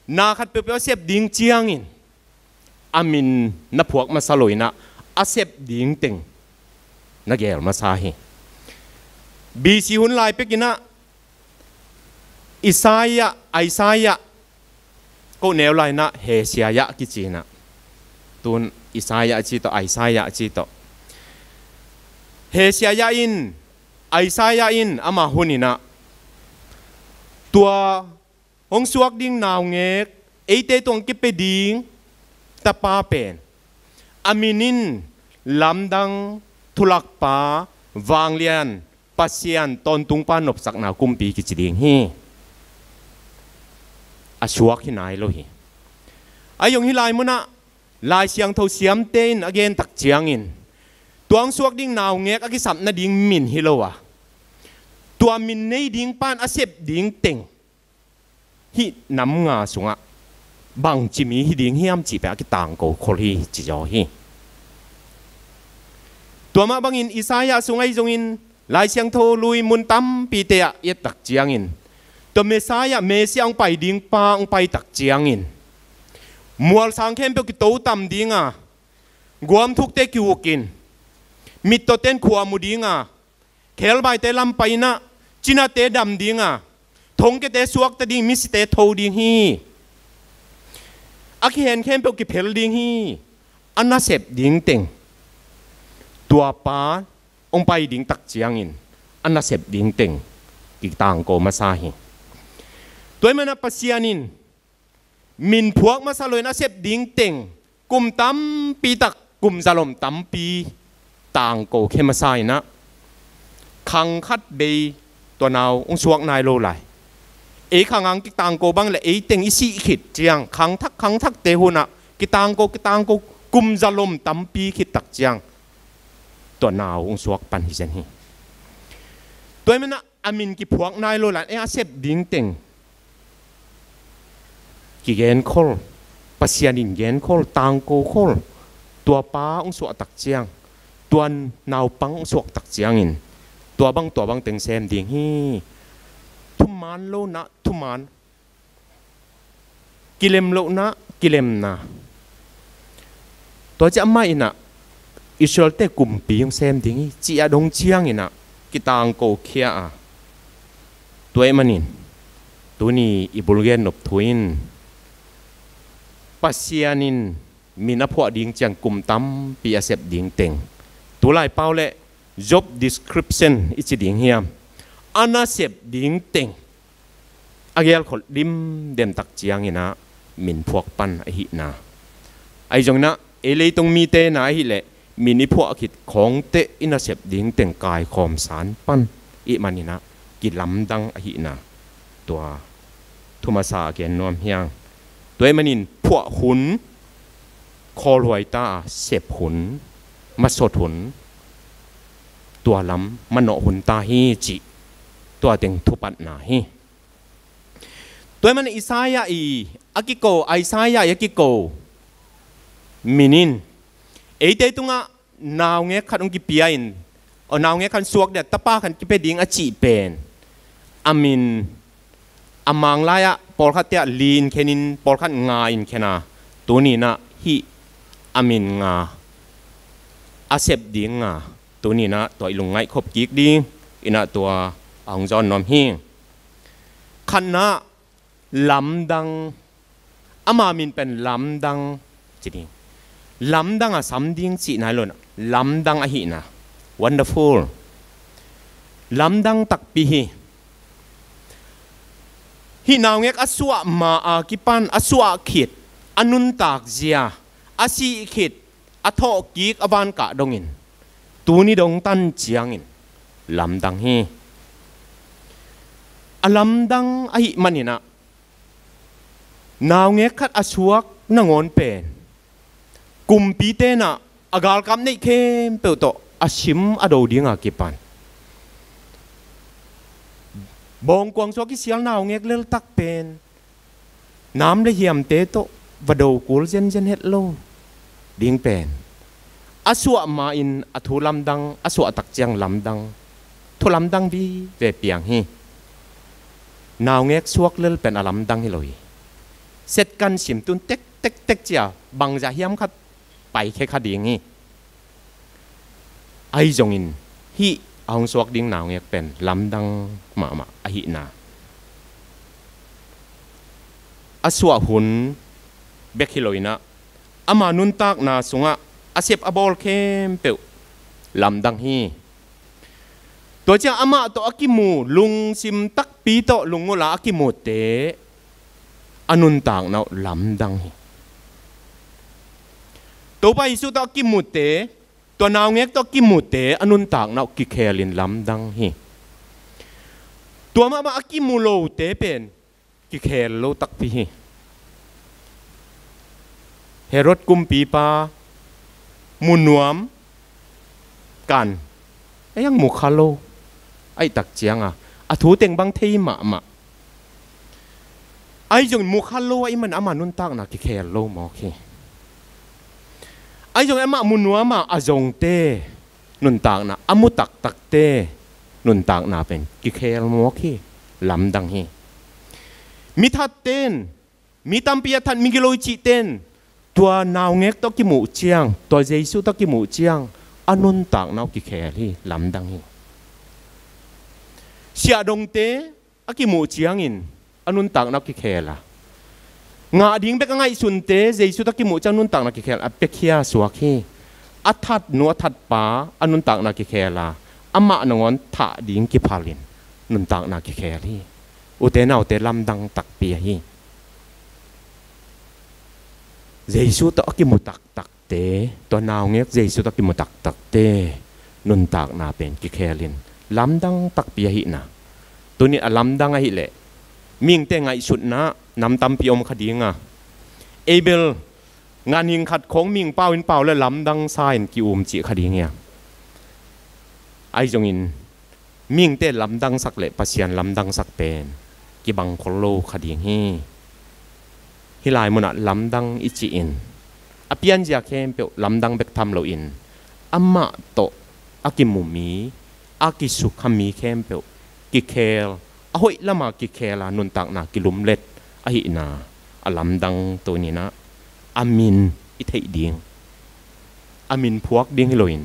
na khat peuhpeuh a sep ding ciangin a min na phuak masa lo in ah, a sep ding teng na geel masa hi. B C hun lai pek in ah Isaiah, Isaiah, ko neu lai in ah Hezekiah kici in ah, tun Isaiah ci tawh, Isaiah ci tawh. Hezekiah in, Isaiah in ama hun in ah tua hong suak ding naungek, eite tungah kipia ding tapa pen a min in Lamdang, Thulakpa, Vanglian, Pasian, Tawntungpa, Nopsakna Kumpi kici ding hi. A suak hi nai lo hi. Ahi zong hih lai munah Lai Siangtho siamte in a gen tak ciangin, tua hong suak ding naungek a kisap nading min hi lo a, tua min nei ding pa in a sep ding teng hih nam nga sungah bangci mi hi ding hiam cih pen a kitangko khol hi ci zaw hi. Tua mah bangin Isaiah sung ahi zongin Lai Siangtho lui mun tampite ah i et tak ciangin, tua Messiah, Messiah hong pai ding pa hong pai tak ciangin, mualsang khempeuh kito tam ding a, guamthukte kiukin, mittawten khua mu ding a, khebaite lam pai in ah, cinate dam ding a, thongkiate suakta ding, misite tho ding hi. A kihen khempeuh kiphel ding hi. A nasep ding teng, tua pa hong pai ding tak ciangin a nasep ding teng kitangko masa hi. Tua ahih manin ah Pasian in min phuak masa lo in a sep ding teng kum tampi tak, kum zalom tampi tangko khia masa in ah, khang khat bei tua nau hong suak nai lo lai. Ei khang hang kitangko bang leh ei teng i sih khit ciang, khang thak, khang thakte hun ah kitangko, kitangko, kum zalom tampi khit tak ciang tua nau hong suak pan hi zen hi. Tua ahih manin ah a min kiphuak nai lo lai, ei a sep ding teng kigen khol, Pasian in gen khol, tangko khol, tua pa hong suah tak ciang, tua naupang hong suak tak ciangin, tua bang, tua bang teng sem ding hi. Thuman lohna, thuman, kilem lohna, kilemna. Tua ciang amah in ah Israelte kumpi hong sem ding hi cih a dong ciangin ah kitangko khia a. Tua ahih manin tuni i bulgen nop thu in Pasian in min a phuah ding ciang kum tampi a sep ding teng, tulai pau leh job description i ci ding hiam, a nasep ding teng a gelkhol dimdem tak ciangin ah min phuak pan ahihna. Ahi zongin ah ei leitung mite na ahih leh min i phuah khit khawngte i nasep ding teng kaikhawm san pan ih manin ah kilamdang ahihna, tua thu masa a gen nuam hi hang. Tua ahih manin phuah hun khawlhuai ta a, sep hun, masot hun, tua lam manawh hun ta hi cih tua teng thupatna hi. Tua ahih manin Isaiah i a kiko, Isaiah i a kiko min in eite tungah naungek khat hong kipia in, aw, naungek khat suak ding a, tapa khat kipia ding a cih pen, a min a mang lai-ah pawlkhat te ah li in khen in, pawlkhat nga in khen a, tuni in ah hih a min nga, a sep ding nga, tuni in ah tua i lungngaih khop kik ding in ah tua a hong zawn nuam hi. Khatna, lamdang. Ama min pen lamdang ci ding. Lamdang a sam ding cih nai lo in ah, lamdang ahihna. Wonderful. Lamdang takpi hi. Hih naungek a suah ma a kipan, a suah khit, a nuntak zia, a sih khit, a thawhkik, a vankah dongin, tuni dong tan ciangin lamdang hi. A lamdang ahih manin ah, naungek khat a suak nangawn pen kumpite in ah a galkap neih khempeuh tawh a sim a do dinga kipan, bawngkuang suak kisial naungek leltak pen nam le hiamte tawh va do kul zenzen het lo ding pen, a suah ma-in a thu lamdang, a suahtak ciang lamdang, thu lamdang vive piang hi. Naungek suak lel pen a lamdang hi lo hi. Setkan sim tun tek tek tek cia bangzah hiam khat paikhia kha ding hi. Ahi zongin hih a hong suak ding naungek pen lamdang mahmah ahihna, a suah hun bek hi lo inah, ama nuntakna sungah a sep a bawl khempeuh lamdang hi. Tua ciang amah tawh a kimu, lungsim takpi tawh lungngulh a a kimute a nuntakna uh lamdang hi. Topa Jesuh tawh a kimute, tua naungek tawh a kimute a nuntakna uh kikhelin lamdang hi. Tua mahmah a kimu lote pen kikhel lo takpi hi. Herod kumpipa mu nuam, kan, ei ang mu kha lo. Ahih tak cianga a thu teng bang thei mahmah. Ahi zongin mu kha lo ahih man ama nuntakna kikhel lo mawk hi. Ahi zongin amah mu nuama a zongte nuntakna, a mu taktakte nuntakna pen kikhel mawk hi, lamdang hi. Mi thatte in, mi tampi a that, mi gilo i cihte in tua naungek tawh kimuh ciang, tua Jesuh tawh kimuh ciang a nuntakna uh kikhel hi, lamdang hi. Siahdongte a kimuh ciangin a nuntakna uh kikhel a, ngah ding bek a ngaihsunte Jesuh tawh kimuh ciang nuntakna kikhel a, piakhia suak hi. A thatnu a thatpa a nuntakna kikhel a, amah nangawn thah ding kiphalin nuntakna kikhel hi. Ute naute, lamdang takpi ahi. Jesuh tawh a kimu taktakte, tua naungek Jesuh tawh a kimu taktakte nuntakna pen kikhelin lamdang takpi ahihna. Tuni a lamdang ahileh mihingte ngaihsutna nam tampi om kha dinga, ei bel ganhing khat khawng mihing pau in pau le lamdang sa in ki-um cih kha ding hi a. Ahi zongin mihingte lamdangsak le Pasian lamdangsak pen kibang khol lo kha ding hi. Hih lai munah lamdang i cihin a pianzia khempeuh lamdang bek tham loin amah tawh a kimu mi, a kisukha mi khempeuh kikhel, a hoih lama kikhel a nuntakna kilumlet ahihna a lamdang. Tuninah a min i theih ding, a min phuak ding hi loin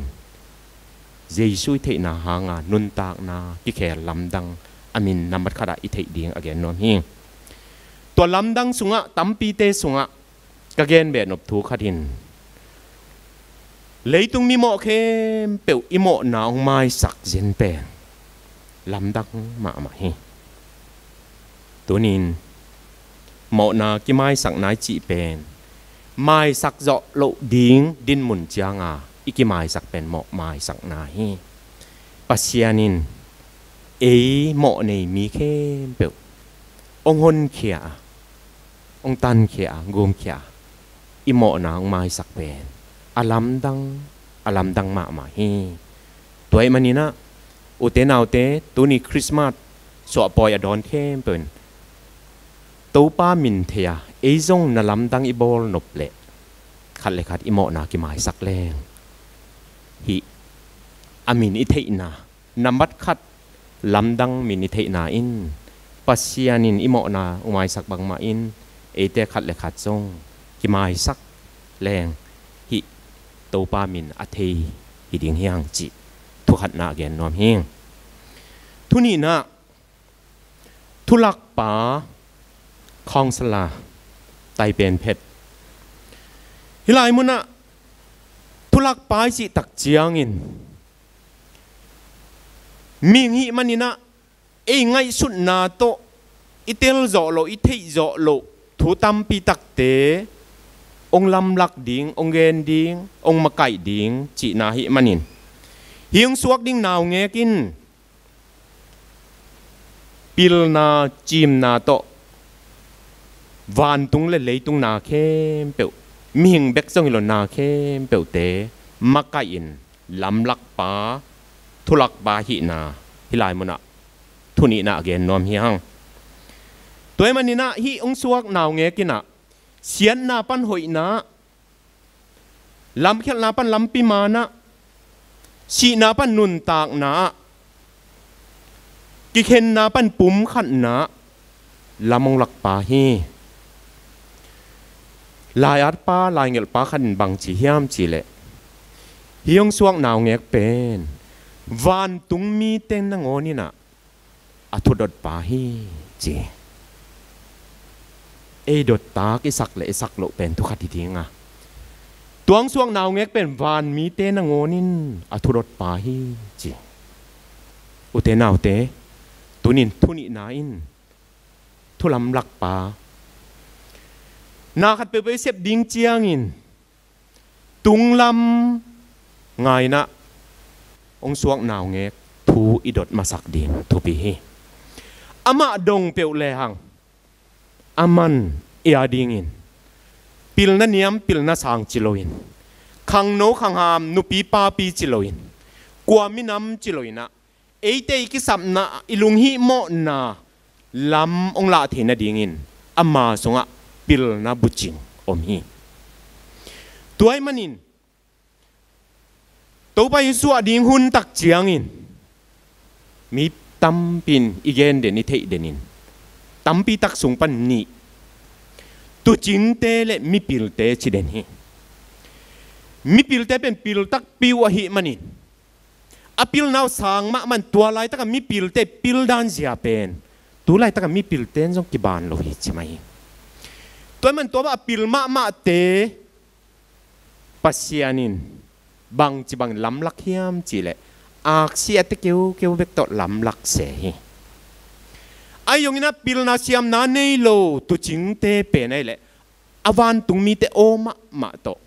Jesuh i theihna hanga nuntakna kikhel lamdang a min nambat khatah i theih ding a gen nuam hi. Tua lamdang sungah, tampite sungah ka gen behnop thu khat in, leitung mimawh khempeuh i mawhna hong maisak zen pen lamdang mahmah hi. Tunin mawhna kimaisakna i cih pen maisak zawh loh ding dinmun cianga i kimaisak pen mawh maisakna hi. Pasian in ei mawh nei mi khempeuh hong honkhia a, hong tankhia a, gumkhia a, i mawhna hong maisak pen a lamdang, a lamdang mahmah hi. Tua ahih maninah ute naute, tuni Christmas suahpawi a dawn khempeuh in Topa min thei a, ei zong na lamdang i bawl nop leh khat le khat i mawhna kimaisak leng, hih a min i theihna, nambat khat lamdang min i theihna in Pasian in i mawhna hong maisak bangmah in eite khat le khat zong kimaisak leng hih Topa min a thei hi ding hi hang cih thukhatna a gen nuam hi. Thu nihnah thulakpa, counselor, taipen phet. Hih lai munah thulakpa i cih tak ciangin mihing hih maninah ei ngaihsutna tawh i tel zawh loh, i theih zawh loh thu tampi takte hong lamlak ding, hong gen ding, hong makaih ding cihna hih manin, hih hong suak ding naungek in pilna, cimna tawh vantung le leitung na khempeuh, mihing bek zong hi lo na khempeuhte makaih in lamlakpa, thulakpa hihna hih lai munah thu nihna a gen nuam hi hang. Tua ahih maninah hih hong suak naungek inah siatna pan hoihna, lamkhialhna pan lampi manah, sihna pan nuntakna ah, kikhenna pan pumkhatna ah lam hong lakpa hi. Lai-atpa, laingelhpa khat in bang ci hiam cihleh, hih hong suak naungek pen vantung mite nangawn inah a thudotpa hi, ci. Ei dottak i sak le i sak loh pen thu khat hi ding a, tua hong suak naungek pen van mite nangawn in a thudotpa hi, ci. Ute naute, tunin thu nihna in thu lamlakpa, na khat peuhpeuh i sep ding ciangin tunglam nga inah hong suak naungek thu i dot masak ding thupi hi. Amah dong peuh lehang, aman ei a dingin pilna niam, pilna sang ci loin, khangno khangham, nupi papi ci loin, kua minam ci lo inah, eite i kisapna, i lunghihmawhna lam hong lah thei nadingin ama sungah pilna bucing om hi. Tua ahih manin Topa i suah ding hun tak ciangin mi tampi in i gen den, i theih den in, tampi tak sung pan nih, tuucingte le mipilte ci den hi. Mipilte pen pil takpi uh ahih manin, a pilna uh sang mahmah in, tua laitak a mipilte pildan zia pen tu laitak a mipilte in zong kibang lo hi ci mai hi. Tua ahih manin tua bang a pil mahmahte Pasian in bangci bangin lamlak hiam cihleh, aksi a te keukeu bek tawh lamlak se hi. Ahi zongin a pilna siamna nei lo tuucingte pen ahih leh a vantung mite aw mahmah tawh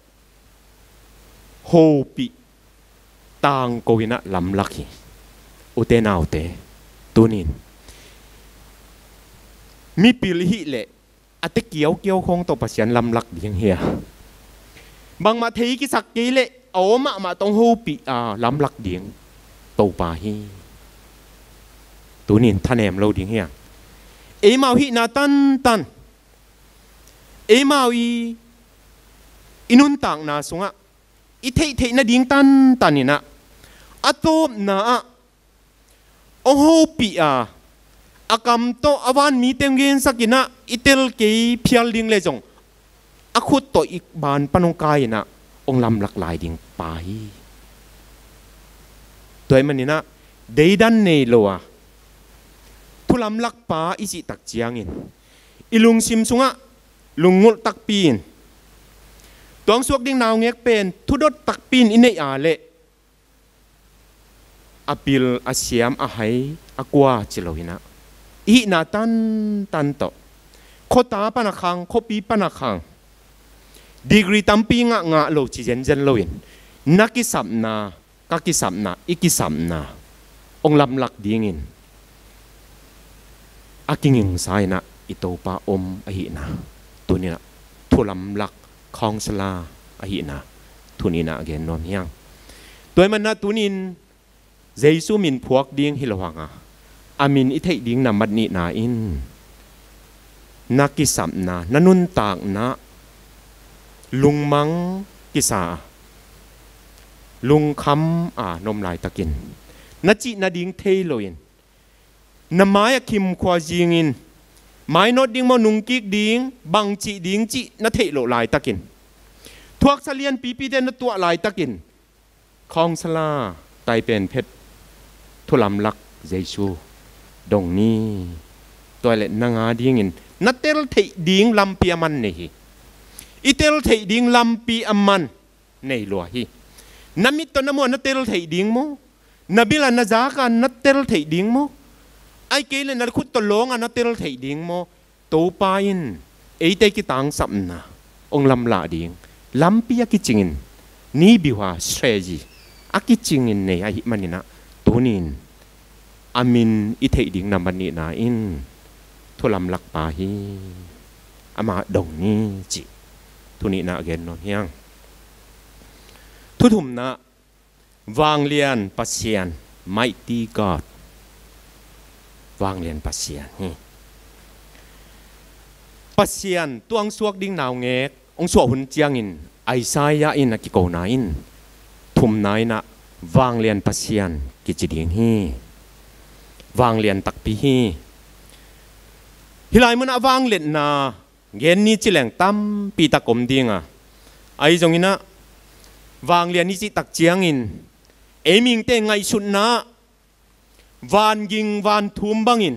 hopih, tangko inah lamlak hi. Ute naute, tunin mipil i hih leh a te kiaukiau khawng tawh Pasian lamlak ding hi a, bangmah thei kisak kei leh a aw mahmah tawh hong hopih a lamlak ding Topa hi. Tunin thanem lo ding hi a, eimau hihna tantan, eimau i, i nuntakna sungah i theihtheih nading tantan inah, a tawpna ah hong hopih a, a kam tawh a van mite hong gensak inah, i tel kei phial ding leh zong a khut tawh i ban pan hong kai inah hong lamlak lai ding pa hi. Tua ahih maninah deidan nei lo a thu lamlakpa i cih tak ciangin i lungsim sungah lunggulh takpi in, tua hong suak ding naungek pen thudot takpi in i neih a leh, a pil, a siam, a hai, a kua ci lo inah, i hihna tantan tawh, khuata pan a khang, khuapi pan a khang, degree tampi ngah ngah lo ci zenzen loin, na kisapna, ka kisapna, i kisapna hong lamlak dingin a kingingsa inah i Topa om ahihna, tuninah thu lamlak, counselor ahihna thu nihna a gen nuam hi hang. Tua ahih maninah tunin Jesu min phuak ding hi lo hang a, a min i theih ding nambat nihna in na kisapna, na nuntakna lungmang kisa a, lungkham a na om laitakin, na cih nading thei loin, na mai a khimkhua zingin, mainawt ding maw, nungkik ding, bangcih ding cih na theih loh laitakin, thuaksa lianpipite na tuah laitakin, counselor, taipen phet, thu lamlak Jesu dong ni. Tua ahih leh nang a dingin na tel theih ding lampi a man nei hi. I tel theih ding lampi a man nei lua hi. Na mit tawh na muh a na tel theih ding maw? Na bil a, na zak a na tel theih ding maw? Ahih kei leh na khut tawh lawng a na tel theih ding maw? Topa in eite kitangsapna hong lamlah ding lampi a kicingin, ni biuha strategy a kicingin nei ahih maninah, tunin a min i theih ding nambat nihna in thu lamlakpa hi, amah dong ni cih thu nihna a gen nuam hi hang. Thuthumna, vanglian Pasian, mighty God. Vanglian Pasian hi. Pasian tuangsuak ding naungek hong suah hun ciangin Isaiah in a kikona in thumna in ah vanglian Pasian kici ding hi. Vanglian takpi hi. Hih lai munah vangliatna gen ni ci leng tampi tak om ding a, ahi zongin ah vanglian i cih tak ciangin ei mihingte ngaihsutna ah vanging vanthum bangin,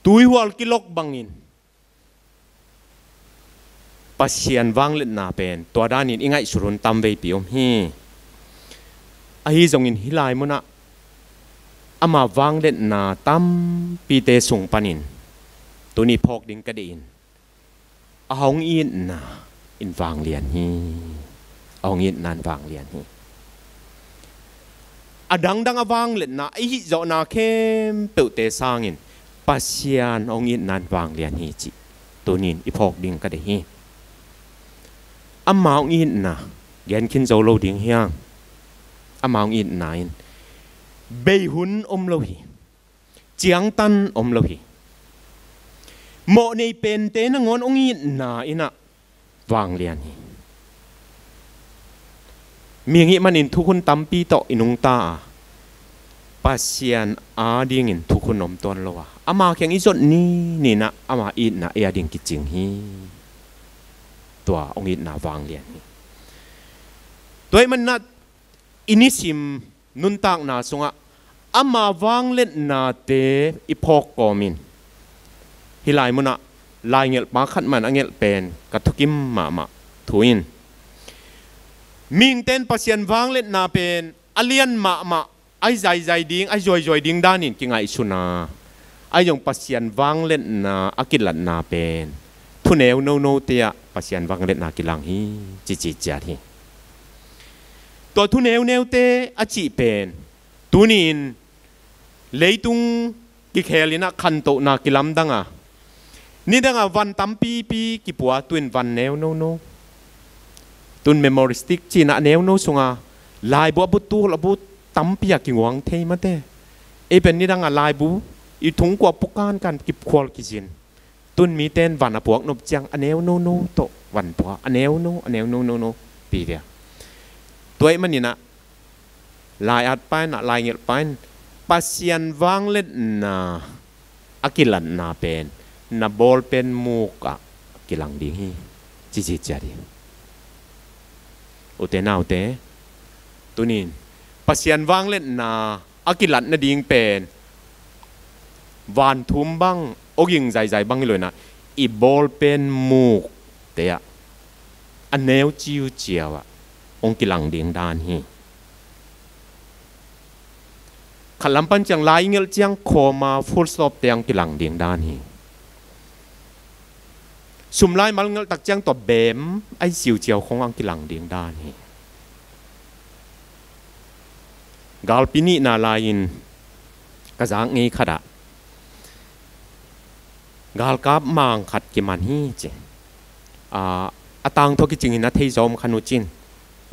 tuihual kilok bangin Pasian vangliatna pen tua danin i ngaihsut hun tamveipi om hi. Ahi zongin hih lai munah ama vangliatna tampite sung panin tuni phawk ding ka deih in a hong itna in vanglian hi. A hong itna in vanglian hi. A dangdang a vangliatna, a hihzawhna khempeuhte sangin Pasian hong itna in vanglian hi cih tunin i phawk ding ka deih hi. Ama hong itna gen khin zo lo ding hiang. Ama hong itna in bei hun om lo hi. Ciangtan om lo hi. Mawhnei pente nangawn hong itna in ah vanglian hi. Mihing i hih manin thukhun tampi tawh i nungta a, Pasian adingin thukhun om tuan lo a, ama kiang i zot ni ni in ah ama itna ei ading kicing hi. Tua hong itna vanglian hi. Tua ahih manin ah i nisim nuntakna sungah ama vangliatnate i phawk kawmin hih lai munah laigelhpa khat man a gelh pen ka thukim mahmah thu in, mihingte in Pasian vangliatna pen a lian mahmah, a hi zaizai ding, a hi zuaizuai ding danin kingaihsun a, ahi zong Pasian vangliatna a kilatna pen thuneu nonote ah Pasian vangliatna kilang hi, cici ciat hi. Tua thuneu neute a cih pen tuni-in leitung kikhel in ah khantohna kilamdang a, nidang a van tampipi kipua, tu-in van neu nono. Tu-in memory stick ci-in ah a neu no sunga laibu a buttul a but tampi a kinguang thei mate. Ei pen nidang a laibu i thungkua pukan kan kipkhual kizin. Tu-in mite in van a puak nop ciang a neu nono tawh van pua, a neu no, a neu no nono pi ve a. Tua ahih manin ah lai-atpa in ah, laigelhpa in Pasian vangliatna a kilatna pen na bawlpen muk ah kilang ding hi, cici ciat hi. Ute naute, tuni-in Pasian vangliatna a kilat nading pen vanthum bang, awging zaizai bang hi lo in ah, i bawlpen mukte ah a neu ciuciau ah hong kilang ding dan hi. Khat lam pan ciang lai i ngelh ciang comma, full stop te hong kilang ding dan hi. Sum lai mal ngelh tak ciang tua beem a hi ciuciau khong hong kilang ding dan hi. Galpi nihna lai-in ka zak ngei khat ah galkap mang khat kiman hi ci. A, a tangthu kicingin a theizawm khan uh cin.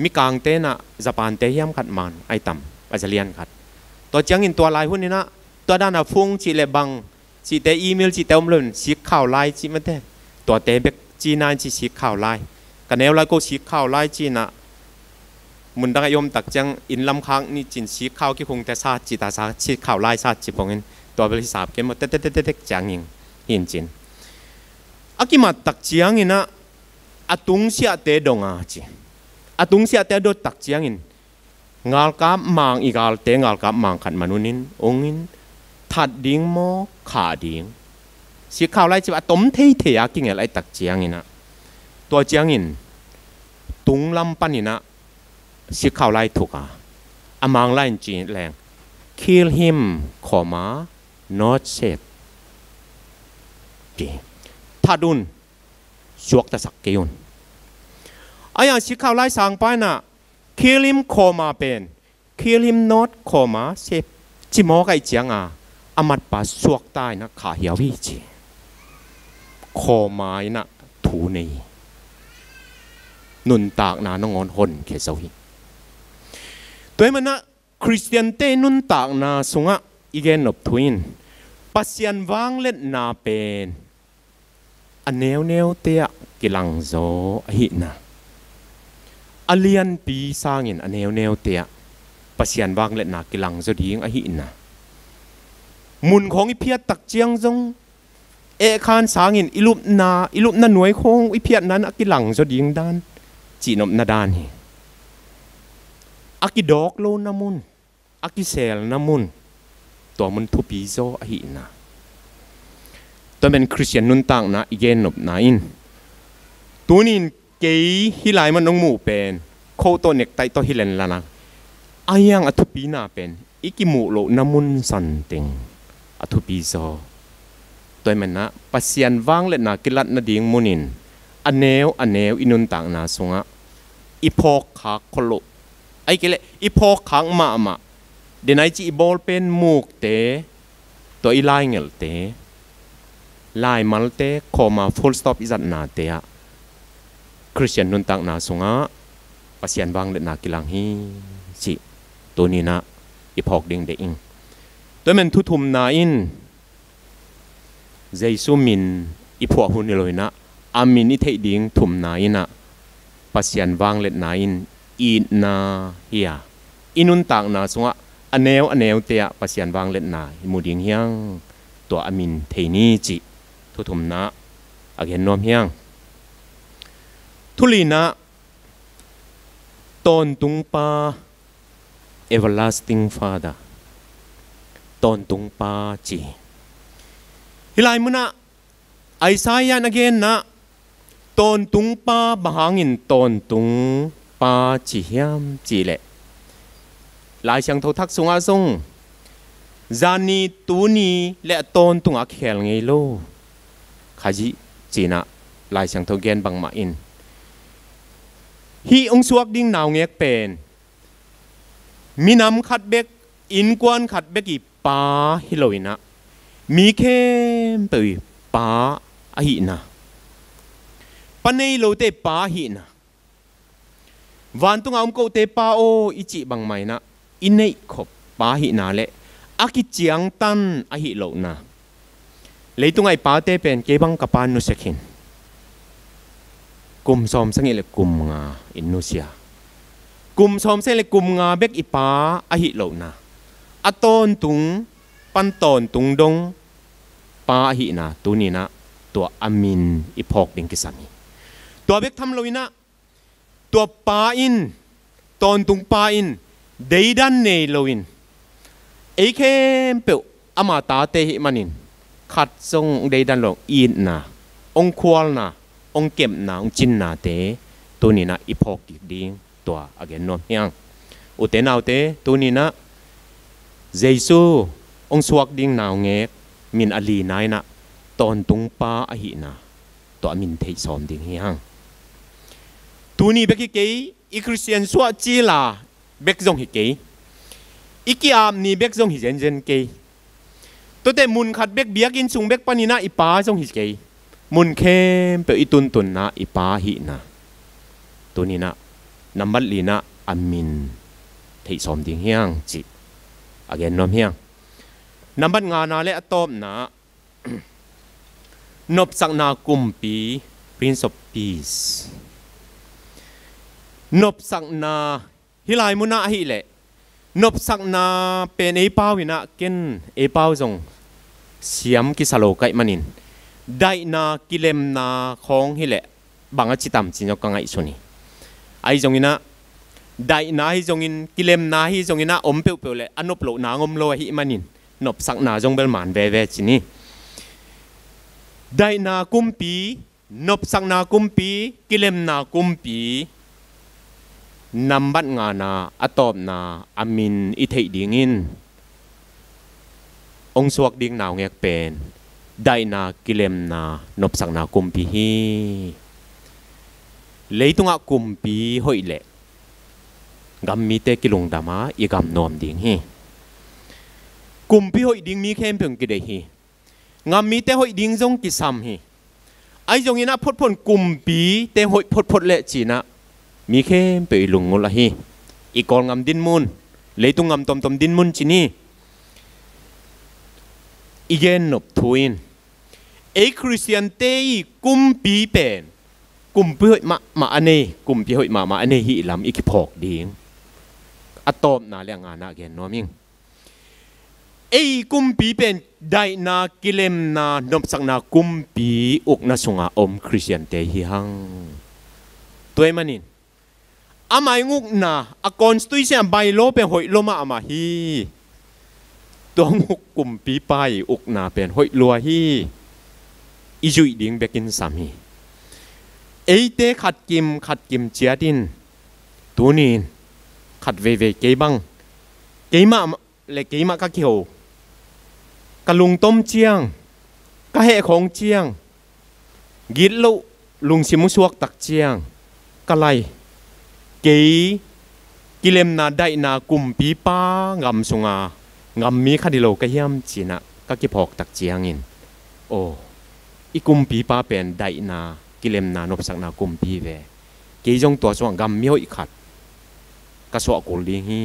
Mikangte in ah Japan-te hiam khat man a hi tam, a zalian khat. Tua ciangin tua lai hun in ah tua dan a phone cih le bang cihte, email cihte om lo in sikkhau lai cih mate. Tuate bek cina in ci, sikkhau lai. Ka neu lai ko sikkhau lai ci-in ah mundang a i om tak ciang inn lam khak ni cin sikkhau kikhungte sat ci ta, sa sikkhau lai sat ci pongin tua bel hisap kei maw, tetetetetek ciangin hin cin. A kimat tak ciangin ah a tungsiahte dong a ci. A tungsiahte a dot tak ciangin ngalkap mang, i galte ngalkap mang khat man un in, ong in, that ding maw, khah ding. Sikkhau lai ci a tom theithei a kingelh a hi tak ciangin ah, tua ciangin tung lam panin ah sikkhau lai thuk a, a mang lai in ci leng, "Kill him, comma, not save," ci. That un, suaktasak kei un. Ahi a sikkhau lai sangpa in ah, "Kill him, comma, pen, kill him not, comma, save," ci mawk a hi ciang a, a matpa suakta in ah khah hiau hi ci. Comma in ah thu nei hi. Nuntakna nangawn honkhia zo hi. Tua ahih manin ah Khristiante nuntakna sungah i gennop thu in Pasian vangliatna pen a neuneute ah kilangzaw ahihna, a lianpi sangin a neuneute ah Pasian vangliatna kilangzaw ding ahihna, mun khawng i phiat tak ciang zong ehkhan sangin i lupna, i lupna nuai khawng i phiatna in a kilangzaw ding dan cihnopna dan hi. A kidawk lohna mun, a kiselna mun, tua mun thupi zaw ahihna. Tua ahih manin Khristian nuntakna i gennopna in tuni in kei hih lai mun hong muh pen coat tawh necktie tawh hi lenlan a, a hiang a thupina pen i kimuh lohna mun santeng a thupi zaw. Tua ahih manin ah Pasian vangliatna kilat nading mun in a neu a neu i nuntakna sungah i phawkkhak khol loh, ahih kei leh i phawkkhak mahmah, denai cih i bawlpen mukte, tua i laingelhte, laimalte, comma, full stop i zatnate ah Khristian nuntakna sungah Pasian vangliatna kilang hi cih tuni in ah i phawk ding deih ing. Tua ahih manin thu thumna in Jesu min i phuah hun hi lo in ah, a min i theih ding thumna in ah Pasian vangliatna in itna hi a, i nuntakna sungah a neu a neute ah Pasian vangliatna i mu ding hi hang, tua a min thei ni cih thu thumna a gen nuam hi hang. Thu lina, Tawntung Pa, Everlasting Father, Tawntung Pa ci. Hih lai mun ah Isaiah in a genna, Tawntung Pa, bang hangin Tawntung Pa ci hiam cih leh, Lai Siangtho thak sungah zong, zanni, tuni le a tawntung a kikhel ngei lo, Khazih ci-in ah Lai Siangtho gen bangmah in, hih hong suak ding naungek pen minam khat bek, innkuan khat bek i pa hi lo in ah, mi khempeuh i pa ahihna, pa nei lote i pa ahihna, vantung a om kote pa aw i cih bangmah in ah, i neihkhop pa ahihna le a kiciangtan ahi lohna. Leitung ah i pate pen kei bang ka pa in nusia khin. Kum sawm sagih le kum nga in nusia. Kum sawm sagih le kum nga bek i pa ahi lohna. A tawntung pan tawntung dong pa ahihna tuni in ah tua a min i phawk ding kisam hi. Tua bek tham lo in ah, tua pa in, tawntung pa in deidan nei lo in, ei khempeuh ama tate ahih manin, khat zong deidan lo, itna, hong khualna, hong kepna, hong cinnate tuni in ah i phawk kik ding, tua a gen nuam hi hang. Ute naute, tuni in ah Jesu hong suak ding naungek min a lina in ah Tawntung Pa ahihna, tua a min theih sawm ding hi hang. Tuni bek hi kei, i Khristian suah cil a bek zong hi kei, i ki-ap ni bek zong hi zenzen kei. Tuate mun khat bek, biakinn sung bek panin ah i pa zong hi kei. Mun khempeuh i tuntunna i pa ahihna tuni in ah nambat lina a min theih sawm ding hi hang cih a gen nuam hi hang. Nambat ngana le a tawpna, nopsakna kumpi, Prince of Peace. Nopsakna, hih lai mun ah ahih leh, nopsakna pen ei pau in ah, ken ei pau zong siam kisa lo ka hih manin, daihna, kilemna khawng hi leh bang a ci tam ci-in zong ka ngaihsun hi. Ahi zongin ah, daihna ahi zongin, kilemna ahi zongin ah, om peuhpeuh leh a nop lohna hong om lo ahih manin, nopsakna zong bel man veve ci ni. Daihna kumpi, nopsakna kumpi, kilemna kumpi, nambat ngana a tawpna a min i theih dingin hong suak ding naungek pen daihna, kilemna, nopsakna kumpi hi. Leitungah kumpi hoih leh gam mite kilungdam a, i gam nuam ding hi. Kumpi hoih ding mi khempeuh in kideih hi. Gam mite hoih ding zong kisam hi. Ahi zongin ah photphot kumpite hoih photphot leh ci-in ah mi khempeuh i lungngulh ahi. I Kawlgam dinmun, leitung gam tomtom din mun ci ni. I gen nop thu in, ei Khristiante i kumpi pen kumpi hoih mahmah a nei, kumpi hoih mahmah a nei hi lam i kiphawk ding a tawpna le a ngana gen nuam ing. Ei kumpi pen daihna, kilemna, nopsakna kumpi ukna sunga om Khristiante hi hang. Tua ahih manin amah i ukna, a constitution, a bylaw pen hoih lua mahmah hi. Tua uk kumpipa i ukna pen hoih lua hi. I zuih ding bekin sam hi. Eite khat kim khat kim ciat in, tuni in khat veivei kei bang, keimah le keimah ka kiho, ka lungtom ciang, ka hehkhawng ciang, gitloh lungsim uh suaktak ciang, ka lai, kei kilemna daihna kumpipa gam sunga gammi khat hi lo ka hiam ci-in ah ka kiphawktak ciangin, aw, i kumpipa pen daihna, kilemna, nopsakna kumpi ve. Kei zong tua sungah gammi hoih khat ka suah kul ding hi,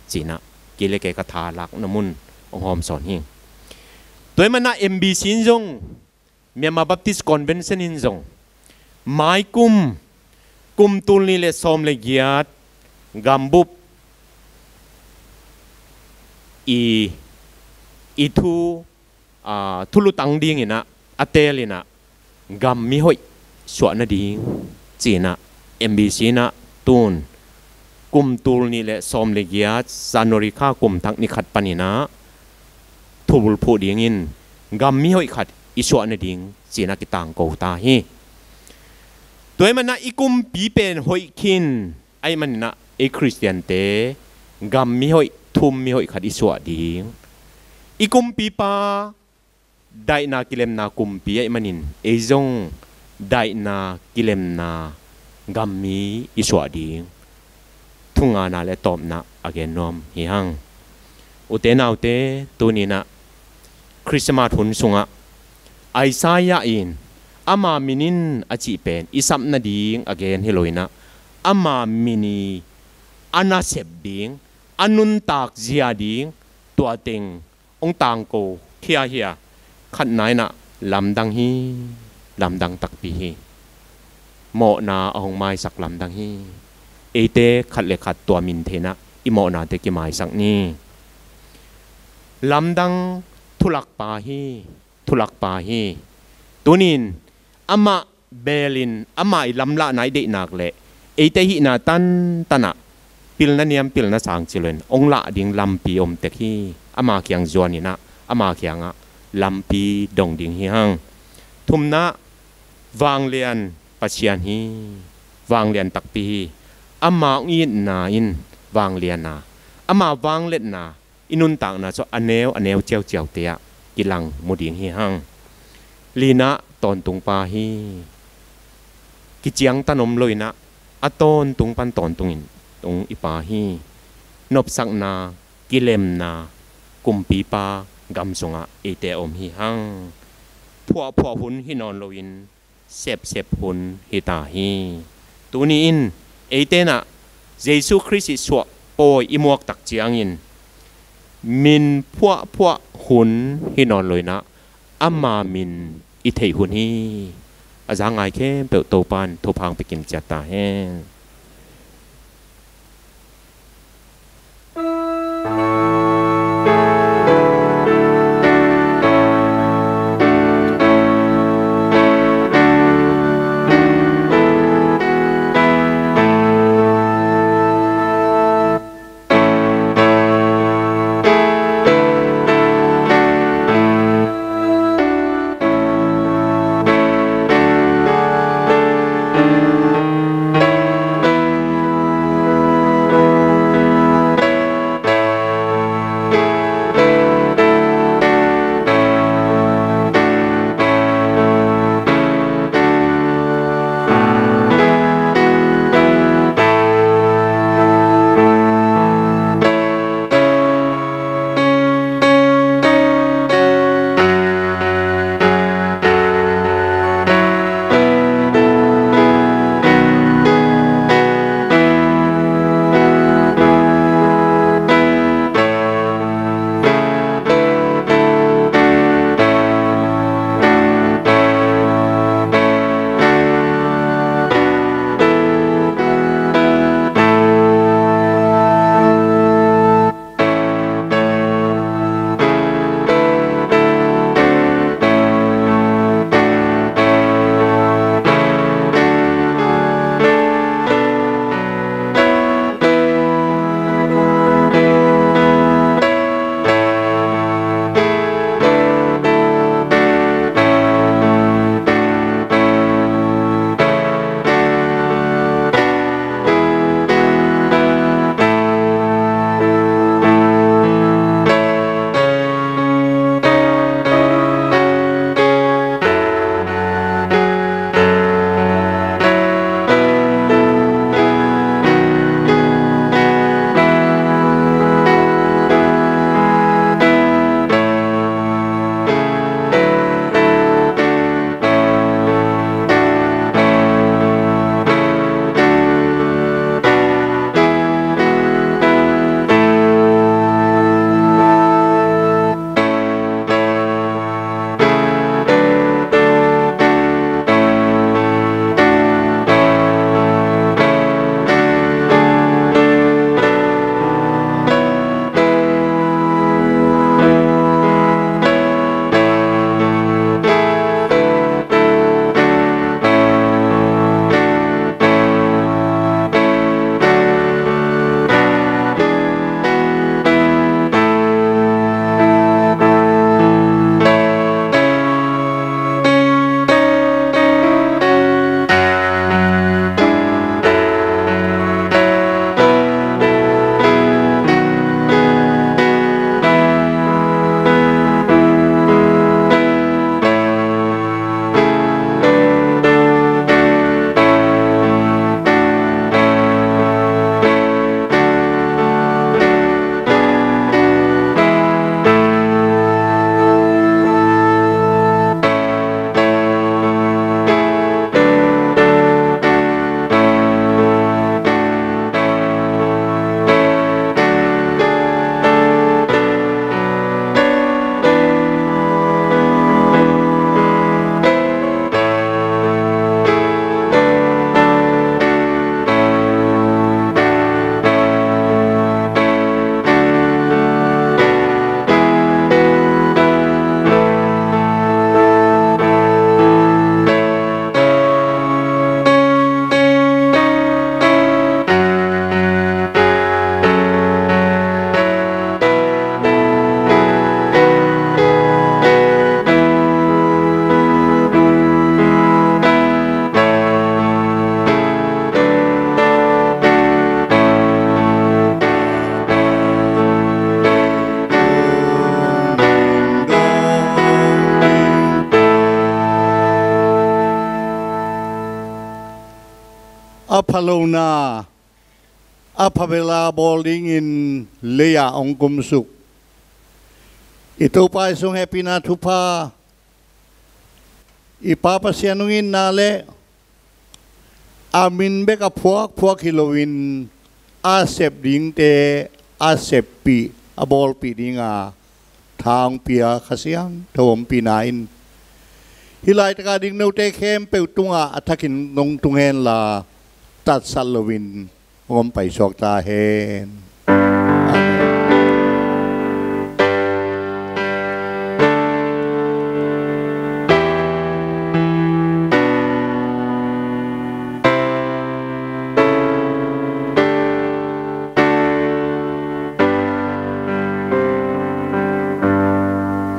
ci-in ah kei le kei ka tha lakna mun hong hawmsawn hi. Tua ahih manin ah M B C in zong, Myanmar Baptist Convention in zong, mai kum, kum tul nih le sawm le giat gambup i, i thu, aa, thulu tang dingin ah a teelin ah gammi hoih suah nading ci-in ah M B C in ah tun kum tul nih le sawm le giat January kha kum thak ni khat panin ah thubulphuh dingin gammi hoih khat i suah nading ci-in ah kitangko ta hi. Tua ahih manin ah i kumpi pen hoih khin ahih manin ah ei Khristiante gammi hoih, thummi hoih khat i suah ding. I kumpipa daihna, kilemna kumpi ahih manin ei zong daihna, kilemna gammi i suah ding thu ngana le tawpna a gen nuam hi hang. Ute naute, tuni-in ah Christmas hun sungah Isaiah in ama min in a cih pen i sap nading a gen hi lo-in ah, ama min i a nasep ding, a nuntak zia ding, tua teng hong tangko khia hi a, khatna-in ah lamdang hi, lamdang takpi hi. Mawhna a hong maisak lamdang hi. Eite khat le khat tua min thei-in ah i mawhnate kimaisak ni. Lamdang thulakpa hi, thulakpa hi. Tuni-in amah belin ama i lamlahna i deihnak le eite hihna tantan ah pilna niam, pilna sang ci lo-in hong lah ding lampi om tek hi. Ama kiang zuanin ah ama kiangah lampi dong ding hi hang. Thumna, vanglian Pasian hi, vanglian takpi hi. Ama hong itna in vanglian a, ama vangliatna, i nuntakna cu a neu a neu ciauciaute ah kilang mu ding hi hang. Lina, tawntungpa hi. Kiciangtan om lo-in ah a tawntung pan tawntungin tung i pa hi. Nopsakna, kilemna kumpipa gam sungah eite a om hi hang. Phuahphuah hun hi nawn loin sepsep hun hi ta hi. Tuni-in eite in ah Jesu Khrist i suah pawi i muak tak ciangin min phuahphuah hun hi nawn lo-in ah ama min i theih hun hi. A za ngai khempeuh Topa in thupha hong pia kim ciat ta hen. phalona a phabela bawl dingin lei-ah hong kumsuk i Topa i sung hehpihna thupha, i Pa Pasian hong itna le a min bek a phuakphuak hi loin a sep dingte a seppih, a bawlpih dinga tha hong pia Kha Siangtho ompihna in hih laitaka ding note khempeuh tungah a thakin nong tung henla tatsat loin hong om paisuak ta hen. Amen.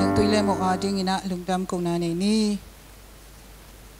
Niangtui le mawh adingin ah lungdam kohna nei ni.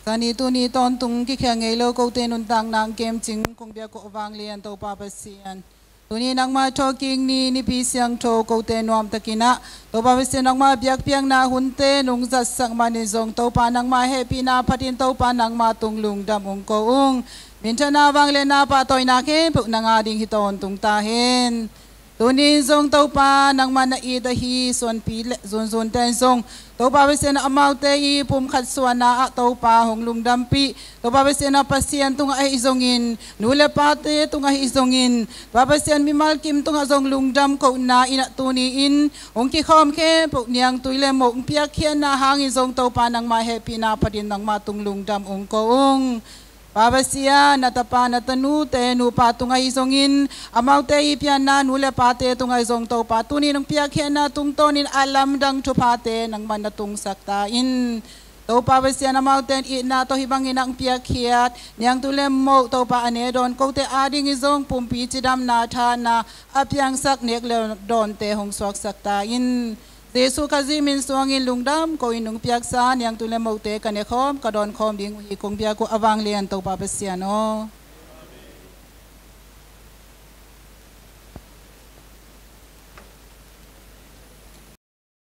Zani tuni tawntung kikhel ngei lo kote nuntakna hong kem cing kong biak uh a vanglian Topa Pasian, tuni nangmah thawhkik ni, Nipi Siangtho kote nuamtakin ah Topa Pasian nangmah biakpiakna hunte nong zatsak manin zong Topa nangmah hehpihna phatin Topa nangmah tung lungdam hong ko ung. Minthanna, vangliatna, pahtawina khempeuh nang ading hi tawntung ta hen. Tuni in zong Topa nangmah na it ahi suanpi le zunzunte in zong Topa Pasian amaute i pumkhat suahna ah Topa hong lungdampih. Topa Pasian a Pasian tungah ahi zongin, nu le pate tungah ahi zongin, Topa Pasian mimal kim tungah zong lungdam kohna in ah tuni in hong kikhawm khempeuh niangtui le mawh hong piakkhiatna hangin zong Topa nangmah hehpihna phatin nangmah tung lungdam hong ko ung. Pa Pasian, na tapa na tanute nupa tungah ahi zongin, amaute i pianna nu le pate tungah ahi zong Topa tuni in hong piakkhiatna tungtawnin a lamdang thuphate nangmah na tungsak ta in. Topa Pasian, amaute in itna tawh hih bangin hong piakkhiat niangtui le mawh Topa a ne dawn kote adingin zong pumpi cidamna thahna a piangsak nek le dawnte hong suaksak ta in. Jesuh Khazih min suangin lungdam ko in hong piaksa niangtui le mawhte ka nekhawm ka dawnkhawm ding uh hi kong biak uh a vanglian Topa Pasian aw.